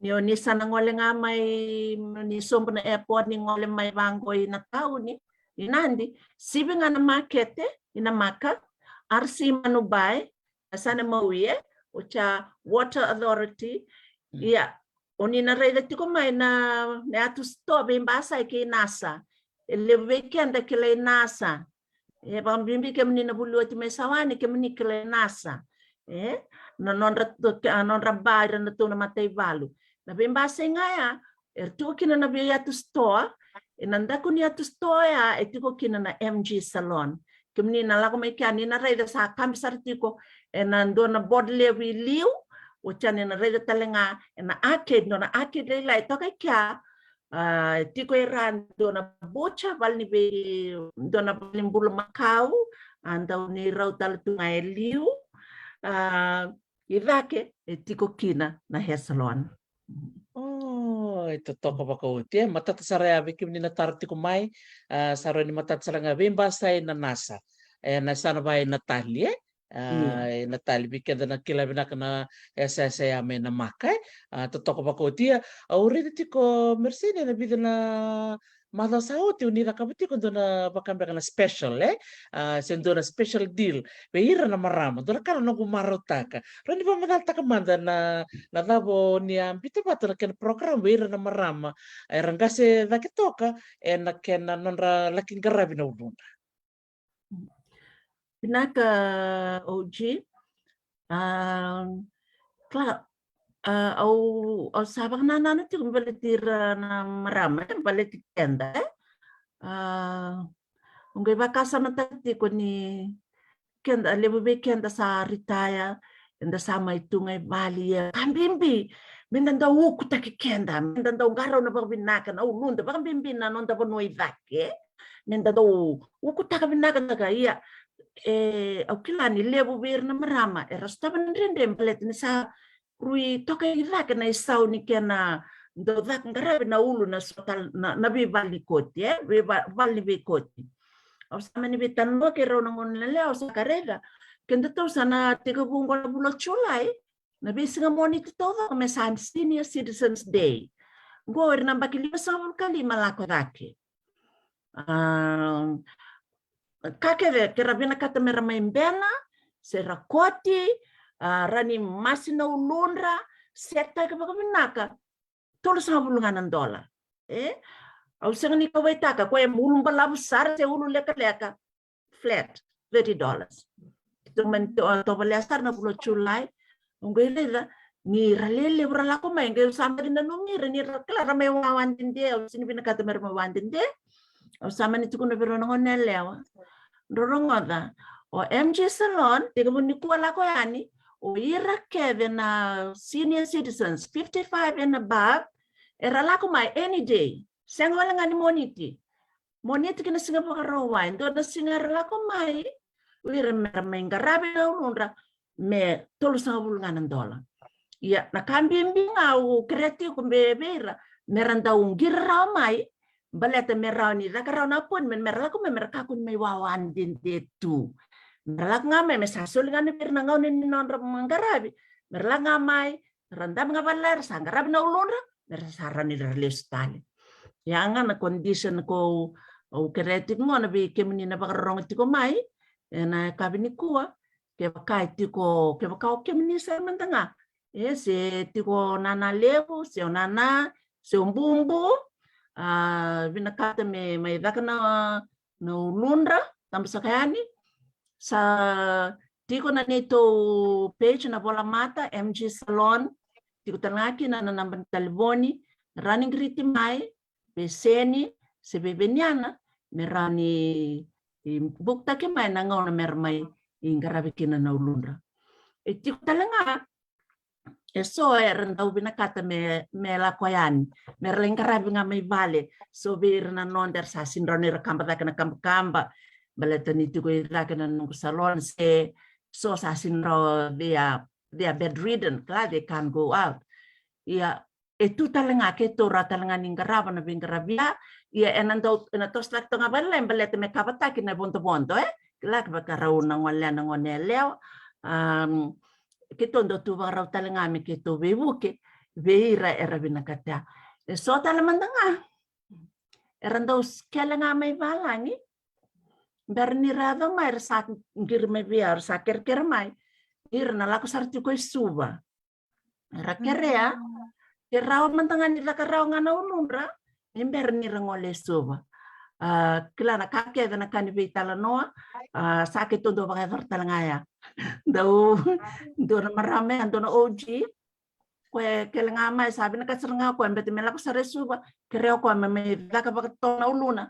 Ni o ni sa na gole ga mai, ni sobu na airport, ni gole mai vaqo i na tauni, i Nadi, sivi ga na makete, i Namaka, R C Manubai, na sana maui, e, o ca Water Authority. Ia, o ni na raica tiko mai na, na yatu sitoa vei Basai kei Nasa. E levu vei keda kilai Nasa. E vakabibi kemuni na vuli oti mai Sawani, kemuni kilai Nasa. E, na nodra, a, nodra ba ira na tou na mataivalu. Na vei Basai ga ya, era tiko kina na vei yatu sitoa, e na daku ni yatu sitoa ya, e tiko kina na M G Salon. Kemuni na lako mai kea, ni na raica sa kabi sara tiko, e na dua na board levu i liu, o ca ni na raica tale ga, e na arcade, dua na arcade lailai, toka i kea, a, tiko e ra dua na butcher, vale ni vei, dua na vale ni bulumakau, a dau ni rau tale tu ga e liu, a, i cake, e tiko kina na hair salon. O, e totoka vakaoti, e matata sara ya vei kemuni na taro tiko mai, a, sa rau ni matata sara ga vei Basai na Nasa, e na sana vei Natali, e, a, e Natali vei keda na kila vinaka na yasayasa ya mai Namaka, e, a, totoka vakaoti, a, au raica tiko Mersini na vica na macawa sa oti, o ni cakava tiko dua na vaka beka na special, e? A, se dua na special deal vei ira na marama, dua na ka na noqu marautaka. Rau ni vakamacalataka mada na, na cava o ni a bita vata na kena program vei ira na marama era qase cake toka e na kena nodra laki qaravi na uludra. Vinaka, O G. A, kila, a, au, au sa vakanananu tiko me baleti ira na marama, e, baleti keda, e. A, au qai vakasamataka tiko ni keda, levu vei keda sa retire, eda sa mai tu ga i vale, e ka bibi me da dau ukutaki keda, me da dau qarauna vakavinaka na uluda, vakabibi na noda vanua i cake, me da dau ukutaka vinaka, caka ia. E, au kila ni levu vei ira na marama era sotava na dredre baleta ni sa rui toka i cake na isau ni kena dau caka qaravi na ulu na sota na, na veivale ni koti, e, veiva-, vale ni veikoti. Au sa mani veitalanoa kei rau na gone yalewa, au sa ka raica, kedatou sa na tekivu qo na vula o Julai, na veisiga Moniti taucoko me sa Senior Citizens Day. Qo ira na yabaki limasagavulu ka lima lako cake. A, ka kece ke ra vinakata me ra mai bena, se ra koti, a, ra ni masi na uludra, setaki vakavinaka, tolusagavulu ga na dola. E? Au sega ni kauwaitaka, koya e ulu balavu sara se ulu lekaleka, flat, thirty dollars. Keitou mani to-, tovolea sara na vula o Julai. Au qai raica ni ra lelevu ra lako mai, qai au sa baci nanumi ira ni ra kila ra mai wawa dede, au sega ni vinakata me ra mai wawa dede. Au sa mani tukuna vei rau na gone yalewa. Drau rogoca, o M G Salon, tekivu nikua lako yani, o ira kece na senior citizens, fifty-five and above, era lako mai any day. Sega wale ga ni Moniti. Moniti kei na siga Vakarauwai, dua na siga era lako mai, o ira mera mai qaravi na uludra me tolusagavulu ga na dola. Ia na ka bibi ga au kerea tiko vei ira mera dau qiri rawa mai, baleta me rawa ni caka rawa na appointment, mera lako mai mera kakua ni mai wawa dede tu. Mera lako ga mai me sa soli ga na vei ira na gauna ni nodra mai qaravi, mera lako ga mai, ra dabe ga vale, ra sa qaravi na uludra, mera sa rawa ni ra lesu tale. Ia ga na condition ko au kerea tiko gona vei kemuni na vakarorogo tiko mai ena yakavi nikua, kevaka e tiko, kevaka o kemuni sara mada ga, e, se tiko nana levu, se o nana, se o bubu, a, vinakata me mai caka na, na uludra, tabusaka yani. Sa tiko na neitou page na Volamata M G Salon, tiko tale ga kina na naba ni talevoni, rawa ni qiriti mai vei Seni se vei Veniana, me rawa ni, e, buktaki mai na gauna mera mai, e, qaravi kina na uludra. E tiko tale ga eso era dau vinakata me, me lako yani, mera lai qaravi ga mai vale. So vei ira na noda era sa sega ni rawa ni ra kaba cake na kabakaba, baleta ni tiko i cake na noqu salon, se so sa sega ni rawa, they are, they are bedridden, kila, they can't go out. Ia e tu tale ga, keitou rawa tale ga ni qarava na veiqaravi ya. Ia ena dau, ena toso cake toka ga vale, baleta me kavataki na vodovodo, e, kila, kevaka rau na gone, na gone yalewa. Am, keitou dau tu vakarau tale ga me keitou veivuke vei ira era vinakata. E so tale mada ga era dau kele ga mai valagi, bera ni ra yaco mai, era sa qiri mai vei au, era sa kerekere mai, ira na lako sara tiko i Suva. Era kerea ke rawa mada ga ni caka rawa ga na uludra me bera ni ra gole i Suva. A, kila, na ka kece na ka ni veitalanoa, a, sa keitou dau vakayacora tale ga ya. Dau, dua na marama ya, dua na O G, koya e kele ga mai, sa vinakata sara ga o koya beta me lako sara i Suva, kerea o koya me mai caka vakatotolo na uluna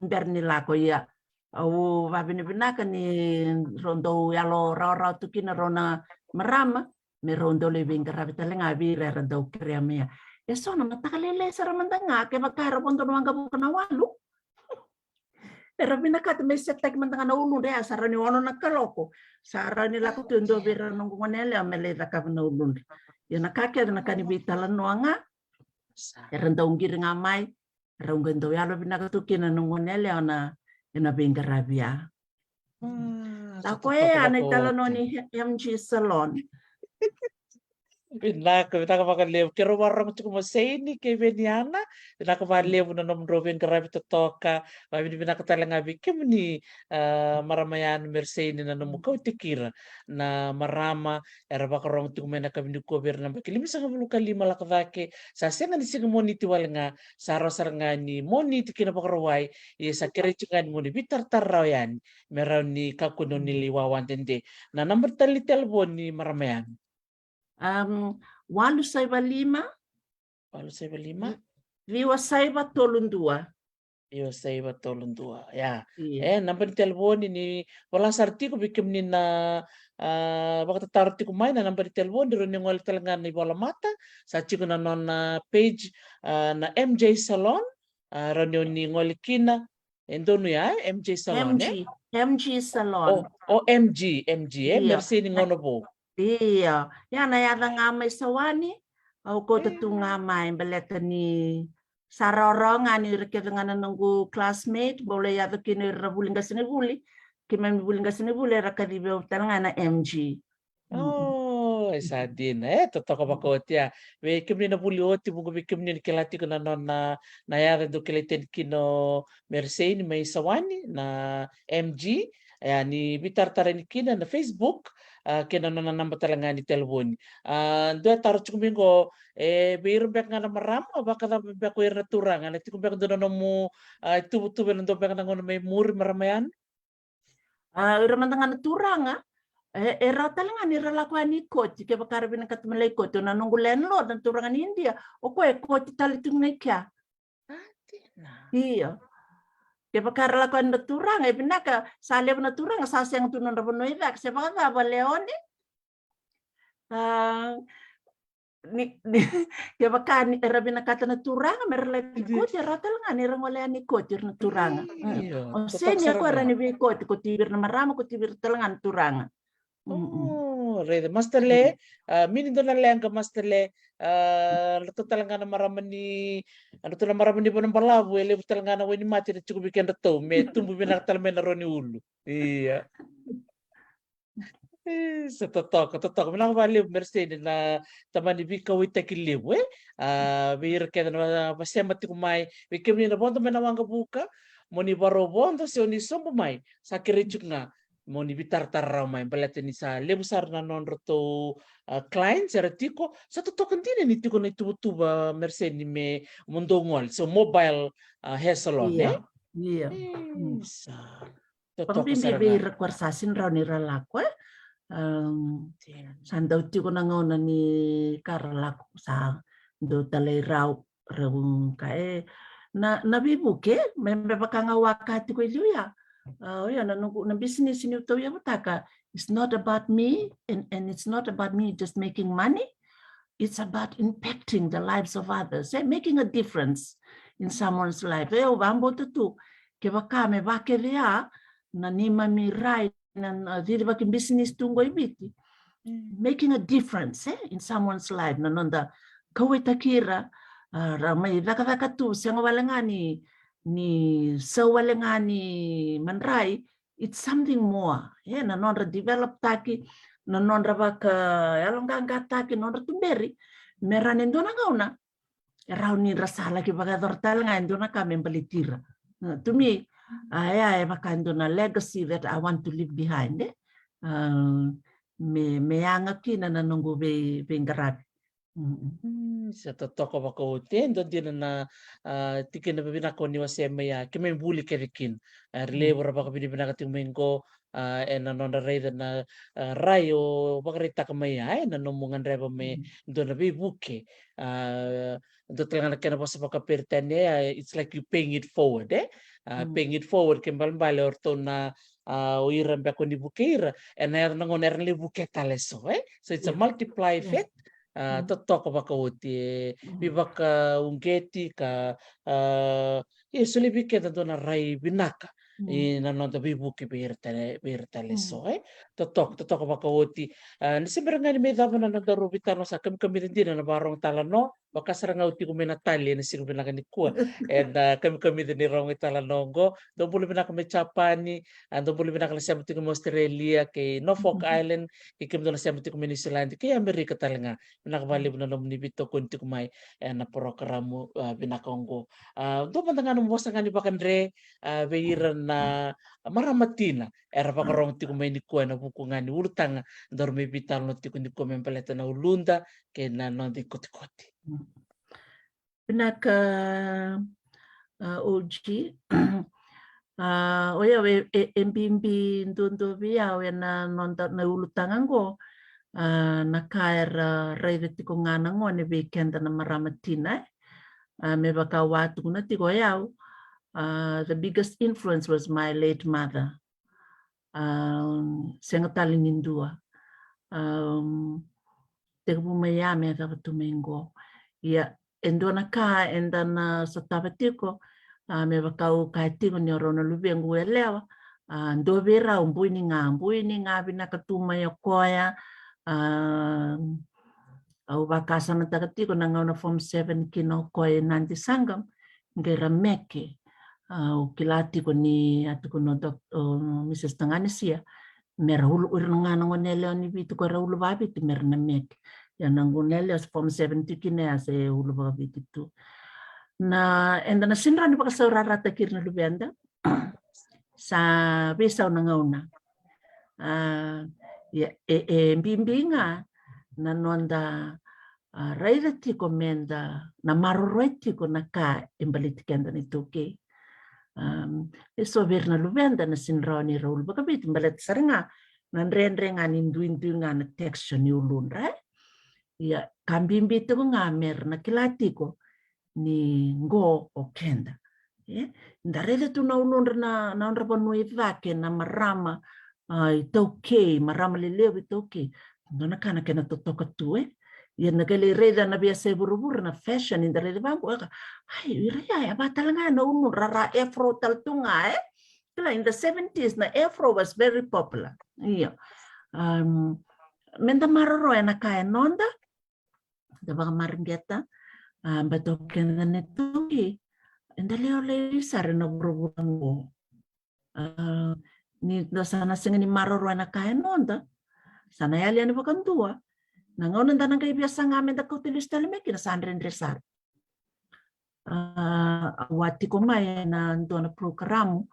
me bera ni lako. Ia au vavinavinaka ni rau dau yalo rawarawa tu kina rau na marama, me rau dau lai veiqaravi tale ga vei ira era dau kerea mai ya. E so na mataka lailai sara mada ga, kevaka era vodo na waqavuka na walu, era vinakata me setaki mada ga na uludra ya, sa rawa ni ono na kaloko, sa rawa ni lako tu e dua vei ira na noqu gone yalewa me lai cakava na uludra. Ia na ka kece na ka ni veitalanoa ga, era dau qiri ga mai, rau qai dau yalo vinaka tu kina na gone yalewa na, ena veiqaravi ya. Mm, sa totoka koya na italanoa ni M G Salon. Vinaka, vinaka vakalevu. Keirau vakarorogo tiko mai Seini kei Veniana, vinaka vakalevu na nomudrau veiqaravi totoka. Vavinavinaka tale ga vei kemuni, a, marama yani Mereseini, na nomu kauti kei ira na marama era vakarorogo tiko mai na yakavi nikua vei ira na yabaki limasagavulu ka lima lako cake. Sa sega ni siga Moniti wale ga, sa rawa sara ga ni Moniti kei na Vakarauwai. Ia sa kerei tiko ga ni mo ni veitaratara rawa yani me rawa ni kakua ni o ni lai wawa dede. Na naba tale ni talevoni, marama yani. Am, walu saiva lima. Walu saiva lima. Ciwa saiva tolu dua. Ciwa saiva tolu dua. Ia. Io. E, naba ni talevoni ni vola sara tiko vei kemuni na, a, vakatataro tiko mai, na naba ni talevoni, rawa ni gole tale ga na ivolamata, sa tiko na nona page, a, na M J Salon, a, rawa ni o ni gole kina. E donu ya, e? M J Salon, e? M G, M G Salon. O, o M G, M G, e? Io. Mereseini Gaunavou. Io. Ia na yaca ga mai Sawani, au kauta tu ga mai baleta ni sa rawarawa ga ni ira kece ga na noqu classmate, bau lai yaco kina ira na vuli qasenivuli, keimami vuli qasenivuli, era kacivi au tale ga na M G. Mm. O, e sa dina, e, totoka vakaoti ya. Vei kemuni na vuli oti, vuqa vei kemuni ni kila tiko na nona, na yaca, dou kilai tani kina o Mereseini mai Sawani, na M G, e, ni veitaratara yani kina na Facebook, a, kei na nona naba tale ga ni talevoni. A, dua e taro tiko mai qo, e, vei ira beka ga na marama, vakacava beka o ira na turaga, na tiko beka dua na nomu, a, ituvatuva ena dua beka na gauna mai muri, marama yani? A, ira mada ga na turaga, e, e rawa tale ga ni ra lako yani i koti, kevaka ra vinakata me lai koti. O na noqu landlord, na turaga ni Idia, o koya e koti tale tiko ga i kea. A, dina. Io. Kevaka ra lako yani na turaga, e vinaka, sa levu na turaga sa sega tu nodra vanua i cake, se vakacava, Leone? A, ni, ni, kevaka ni era vinakata na turaga me ra lai koti, e rawa tale ga ni ra gole yani koti ira na turaga. Mm. Io, o sega ni o koya era ni veikoti, koti vei ira na marama, koti vei ira tale ga na turaga. Mm-mm. O, raica, Master Le, a, mini dua na leqa, Master Le, a, ratou tale ga na marama ni, ratou na marama ni Vanuabalavu, e levu tale ga na wainimate era tiko vei kedratou, me tubu vinaka tale mai na rua ni ulu. Ia. E, sa totoka, totoka. Vinaka vakalevu Merseni na tamani veikauwaitaki levu, e? A, vei ira kece na va-, vasema tiko mai, vei kemuni na vodo mai na Waqavuka, mo ni varau vodo se o ni sobu mai, sa kerei tiko ga mo ni veitaratara rawa mai, baleta ni sa levu sara na nodratou, a, clients era tiko, sa totoka dina ni tiko na ituvatuva Merseni me mo dou gole, so mobile, a, hair salon, e? Ia, ia. E, sa totoka sara ga. Vakabibi vei ira ko ra sa sega ni rawa ni ra lako, e? Am, sa dau tiko na gauna ni ka ra lako, sa dau talai rau, rau ka, e. Na, na veivuke, me, me vaka ga au a kaya tiko i liu ya. A, oya na noqu, na bisinisi niu tauyavutaka. It's not about me, and, and it's not about me just making money. It's about impacting the lives of others, e, making a difference in someone's life. E, au vakabauta tu, kevaka me vakecea na neimami rai, na, na cicivaki bisinisi tu qo i Viti, making a difference, e, in someone's life, na noda kauwaitaki ira, a, ra mai cakacaka tu, sega wale ga ni, ni sau wale ga ni madrai, it's something more, e, na nodra develop taki, na nodra vakayaloqaqataki, nodra tuberi, me ra na dua na gauna e rawa ni ra sa laki vakayacora tale ga e dua na ka me baleti ira. A, to me, a, e, e vaka e dua na legacy that I want to leave behind, e? A, me, me yaga kina na noqu vei, veiqaravi. Mm. Mm, sa totoka vakaoti, e dua dina na, a, tikina vavinaka o ni wasea mai ya, keimami vuli kece kina. A, era levu ra vakavinavinaka tiko mai qo, a, ena nodra raica na, a, rai o vakaraitaka mai ya, e, na nomu gadreva me dua na veivuke. A, dua tale ga na kena vosa vakaperitania, a, it's like you paying it forward, e? A, paying it forward, ke balebale o ratou na, a, o ira beka o ni vukei ira, ena yaco na gauna era na lai vuke tale so, e? So it's a multiply effect. A, totoka vakaoti, e, veivakauqeti ka, a, ia, solia vei keda dua na rai vinaka, e, na noda veivuke vei ira tale, vei ira tale so, e. Totoka, totoka vakaoti. A, ni se bera ga ni mai cava na nodaru veitalanoa, sa kamikamica dina na vakarorogo talanoa, vaka sara ga au tiko mai na tali ena siga vinaka nikua. Ena kamikamica ni rogo italanoa oqo. Dou bula vinaka mai Japani, a, dou bula vinaka na sema tiko mai Australia, kei Norfolk Island, kei kemudou na sema tiko mai New Zealand, kei Amerika tale ga. Vinaka vakalevu na nomuni veitokoni tiko mai ena porokaramu, a, vinaka oqo. A, dua mada ga nomu vosa ga ni vakadre, a, vei ira na marama tina era vakarogo tiko mai nikua ena vuku ga ni ulutaga daru mai veitalanoa tiko nikua me baleta na uluda kei na noda ikotikoti. Vinaka, a, O G. A, o yau e, e, e bibi duadua vei au ena noda na ulutaga oqo, a, na ka era raica tiko ga na gone vei keda na marama tina, e. A, me vaka au a tukuna tiko o yau, a, the biggest influence was my late mother. A, sega tale ni dua. A, tekivu mai ya me yacova tu mai qo. Ia, e dua na ka eda na sotava tiko, a, me vaka au kaya tiko ni o rau na luvequ yalewa, a, dua vei rau buini ga, buini ga vinaka tu mai o koya. A, au vakasamataka tiko na gauna form seven kina o koya e Nadi Sangam, qai ra meke. A, au kila tiko ni a tukuna o Doc-, o Mrs Taganesia, me ra ulu, ira ga na gone yalewa ni Viti ko ra ulu vakaviti me ra na meke. Ia na gone yalewa se form seven tiko kina ya se ulu vakaviti tu. Na, eda na sega ni vakasaurarataki ira na luveda. Sa veisau na gauna. A, ia, e, e bibi ga na noda, a, raica tiko meda na maroroi tiko na ka e baleti keda na iTaukei. Am, e so vei ira na luveda na sega ni rawa ni ra ulu vakaviti, baleta sara ga na dredre ga ni duidui ga na texture ni uludra, e? Ia, ka bibi tiko ga me ra na kila tiko ni qo o keda. E? Da raica tu na uludra na, na nodra vanua i cake, na marama, a, iTaukei, marama lelevu iTaukei. Dua na ka na kena totoka tu, e? Ia na qai lai raica na veiyasai vuravura na fashion, ni da raica vaqo, e ka, ai, ira ya, e vaka tale ga na unu, ra ra afro tale tu ga, e? Kila, in the seventies na afro was very popular. Io. Um, me da maroroya na ka e noda, da vakamareqeta, a, baleta o keda na iTaukei, eda lewe lailai sara ena vuravura oqo. A, ni da sa na sega ni maroroya na ka e noda, sa na yali yani vakadua. Na gauna da na qai via saga me da kauta lesu tale mai kina sa dredre sara. A, au a tiko mai ena dua na program,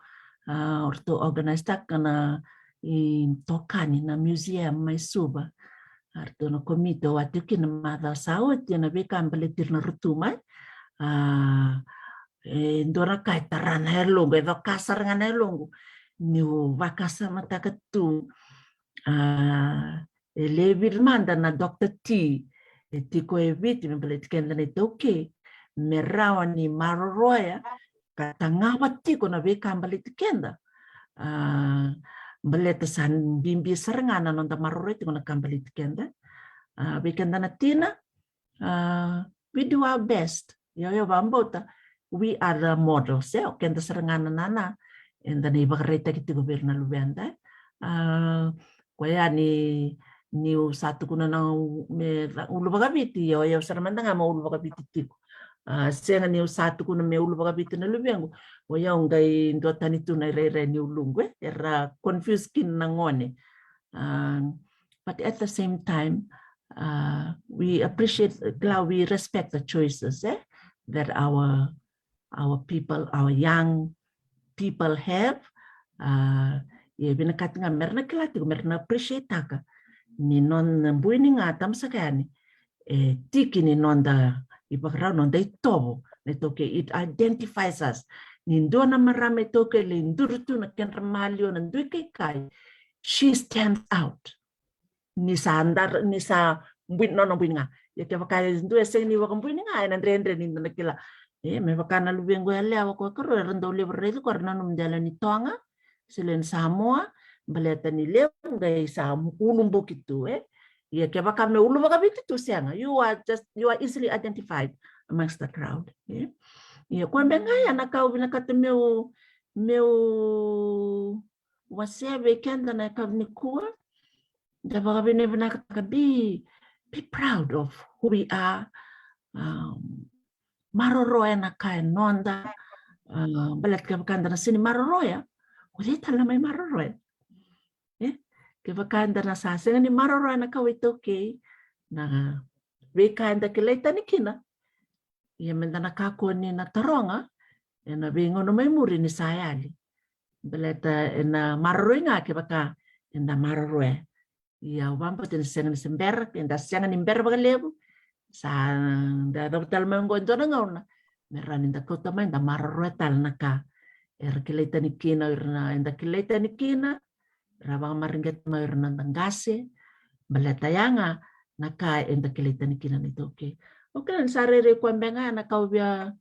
a, o ratou organise-taka na itokani na museum mai Suva. A, ratou na komiti, au a tiko kina macawa sa oti, ena veika baleti ira na rutu mai. A, e dua na ka e tara na yaloqu, e coka sara ga na yaloqu niu vakasamataka tu. A, e levu mada na Doctor T e tiko e Viti me baleti keda na iTaukei, me rawa ni maroroya ka tagava tiko na veika baleti keda. A, baleta sa bibi sara ga na noda maroroya tiko na ka baleti keda. A, vei keda na tina, a, we do our best. Io, io, vakabauta, we are the models, e, o keda sara ga na nana eda na ivakaraitaki tiko vei ira na luveda. A, koya ni, niu sa tukuna na u-, me ra-, ulu vakaviti, io, io, sara mada ga ma ulu vakaviti tiko. A, sega niu sa tukuna me ulu vakaviti na luvequ, o yau qai duatani tu na irairai ni uluqu, e, era confuse kina na gone. A, but at the same time, uh, we appreciate, kila, we respect the choices, e, that our, our people, our young people have. A, e vinakati ga me ra na kila tiko, me ra na appreciate-taka ni nona bui ni ga tamasaka yani e tiki ni noda ivakarau, noda itovo na iTaukei. It identifies us. Ni dua na marama iTaukei lai duri tu na kedra maliwa na dui kaikai, she stands out. Ni sa dara, ni sa bui, nona bui ni ga. Ia kevaka e dua e sega ni vakabui ni ga, ena dredre ni da na kila. E, me vaka na luvequ yalewa ko Karo, era dau levu raici ko, era nanuma de lewe ni Toga se lewe ni Samoa, baleta ni levu qai sa ulubuki tu, e. Ia kevaka me ulu vakaviti tu, sega, you are just, you are easily identified amongst the crowd, e. Ia koya beka ga ya na ka au vinakata meu, meu wasea vei keda na yakavi nikua. Da vakavinavinakataka, be, be proud of who we are. Um, maroroya na ka e noda. A, baleta kevaka eda na sega ni maroroya, o cei tale na mai maroroya? E? Kevaka eda na sa sega ni maroroya na kawa iTaukei, na veika eda kilai tani kina, ia me da na kakua ni na taroga ena veigauna mai muri ni sa yali. Baleta ena maroroi ga kevaka eda maroroya. Ia au vakabauta ni sega ni se bera, eda sega ni bera vakalevu. Sa da yacova tale mai oqo e dua na gauna me rawa ni da kauta mai, da maroroya tale na ka era kilai tani kina o ira na, eda kilai tani kina, ra vakamareqeta mai o ira na noda qase. Baleta ya ga na ka eda kilai tani kina na iTaukei. Au kila ni sa rairai koya beka ga na ka au via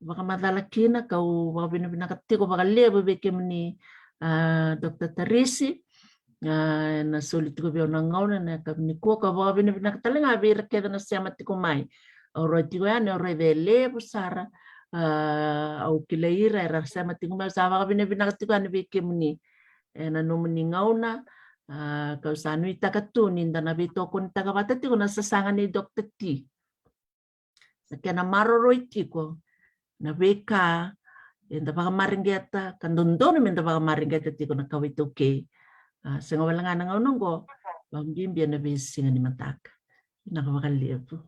vakamacala kina, kau vakavinavinaka tiko vakalevu vei kemuni, a, Doctor Tarisi, a, na soli tiko vei au na gauna ena yakavi nikua. Kau vakavinavinaka tale ga vei ira kece na sema tiko mai. Au raica tiko yani, au raica e levu sara, a, au kilai ira era sema tiko mai. Au sa vakavinavinaka tiko yani vei kemuni ena nomuni gauna. A, kau sa nuitaka tu ni da na veitokonitaka vata tiko na sasaga nei Doctor T. Na kena maroroi tiko na veika eda vakamareqeta, ka dodonu meda vakamareqeta tiko na kawa iTaukei. A, sega wale ga na gauna oqo, vakabibi ena veisiga ni mataka. Vinaka vakalevu.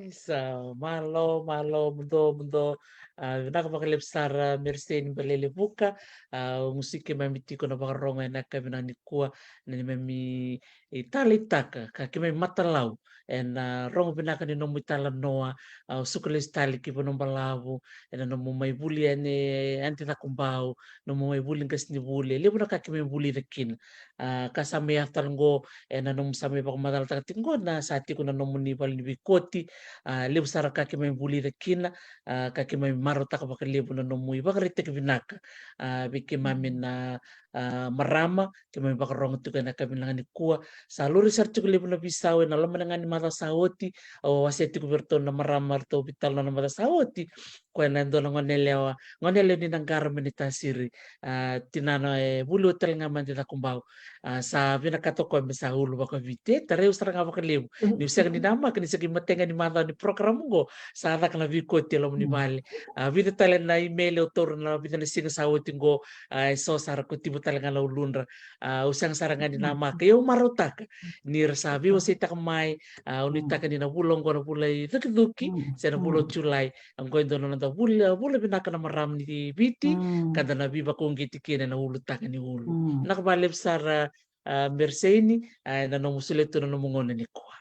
Isa, malo, malo, muduo, muduo. A, vinaka vakalevu sara, Merisei ni Balele Vuka. A, au gusu keimami tiko na vakarogo ena yakavi nikua, na neimami, e, taleitaka ka keimami matalau ena, a, rogo vinaka ni nomu italanoa. Au suka lesu tale ki Vanuabalavu ena nomu mai vuli yani e Adi Cakobau, nomu mai vuli qasenivuli, e levu na ka keimami vulica kina. A, ka sa mai yaco tale oqo ena nomu sa mai vakamacalataka tiko oqo, na sa tiko na nomuni valenivei Vikoti, a, levu sara ka keimami vulica kina, a, ka keimami marautaka vakalevu na nomu ivakaraitaki vinaka, a, vei keimami na, a, marama, keimami vakarogo tiko ena yakavi vinaka nikua. Sa lori sara tiko levu na veisau ena loma ga ni macawa sa oti, au wasea tiko vei iratou na marama eratou veitalanoa na macawa sa oti, koya na dua na gone yalewa, gone yalewa ni Naqara mai Naitasiri, a, tinana e vuli oti tale ga mai Cakobau. A, sa vinakata o koya me sa ulu vakaviti. E, tarai au sara ga vakalevu. Niu sega ni namaka ni sega i matai ga ni macawa ni program oqo, sa caka na Vikoti e loma ni vale. A, vica tale na email au taura na vica na siga sa oti oqo, a, e so sara ko tivo tale ga na uludra. A, au sega sara ga ni namaka. Ia au marautaka ni ra sa veiwaseitaka mai, a, au nuitaka ni na vula oqo na vula i Cukicuki, se na vula o Julai. Oqo e dua na noda vula, vula vinaka na marama ni Viti, ka da na veivakauqeti kina ena ulutaga ni ulu. Vinaka vakalevu sara, a, Mereseini, a, ena nomu solia tu na nomu gauna nikua.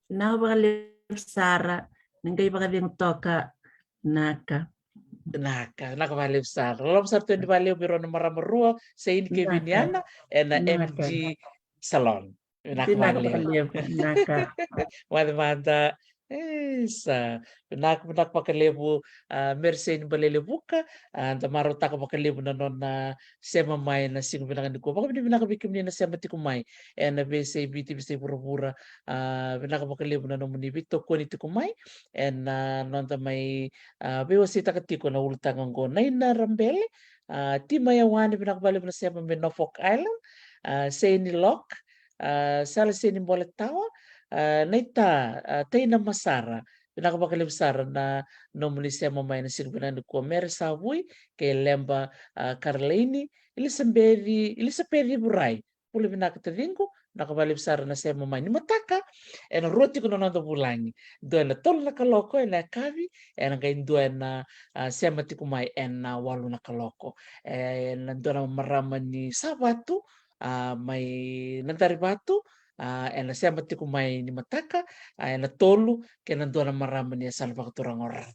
Vinaka vakalevu sara, ni qai vakacegu toka, naka. Naka, vinaka vakalevu sara. Loloma sara tu yani vakalevu vei rau na marama rua, Seini kei Viniana, ena M G Salon. Vinaka vakalevu. Vinaka. Mada, mada. Isa. Vinaka, vinaka vakalevu, a, Mereseini Balelevuka, a, da marautaka vakalevu na nona sema mai ena siga vinaka nikua. Vakavinavinaka vei kemuni na sema tiko mai ena veiyasai Viti, veiyasai vuravura. A, vinaka vakalevu na nomuni veitokoni tiko mai ena, a, noda mai, a, veiwaseitaka tiko na ulutaga oqo. Naina Rabele, a, Tima Yawane, vinaka vakalevu na sema mai Norfolk Island. A, Seini Lok, a, Sala Seini Boletawa, a, Naita, a, Taina Masara, vinaka vakalevu sara na nomuni sema mai ena siga vinaka nikua. Mere Savui kei Leba, a, Karalaini, Ilisabeci, Ilisabeci Vurai, bula vinaka taciqu, vinaka vakalevu sara na sema mai. Nimataka ena rua tiko na noda vulagi, dua ena tolu na kaloko ena yakavi, ena qai dua ena, a, sema tiko mai ena walu na kaloko. E, ena dua na marama ni Savatu, a, mai Nadarivatu, a, ena sema tiko mai nimataka, a, ena tolu, kei na dua na marama ni yasana vakaturaga o Ra.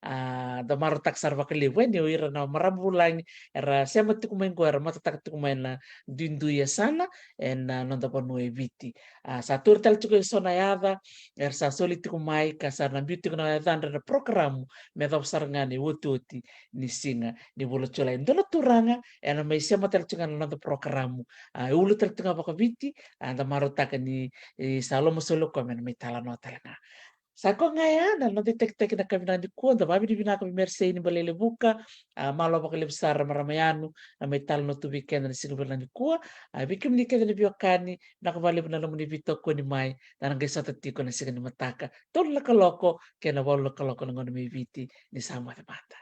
A, da marautaka sara vakalevu yani o ira na marama vulagi era sema tiko mai qo, era matataka tiko mai na duidui yasana ena, a, noda vanua e Viti. A, sa tauri tale tiko eso na yaca era sa soli tiko mai ka sa na biu tiko na yacadra ena porokaramu me yacova sara ga na iotioti ni siga ni vula o Julai. Dua na turaga ena mai sema tale tiko ga na noda porokaramu. A, e ulu tale tiko ga vakaviti, a, da marautaka ni, e, sa lomasoli o koya me na mai talanoa tale ga. Sa koya ga ya na noda itakitaki ena yakavi vinaka nikua, da vakavinavinaka vei Mereseini Balelevuka, a, malo vakalevu sara marama yanu na mai talanoa tu vei keda ena siga vinaka nikua. A, vei kemuni kece na veiwekani, vinaka vakalevu na nomuni veitokoni mai, da na qai sota tiko ena siga nimataka, tolu na kaloko kei na walu na kaloko na gauna mai Viti, ni sa moce mada.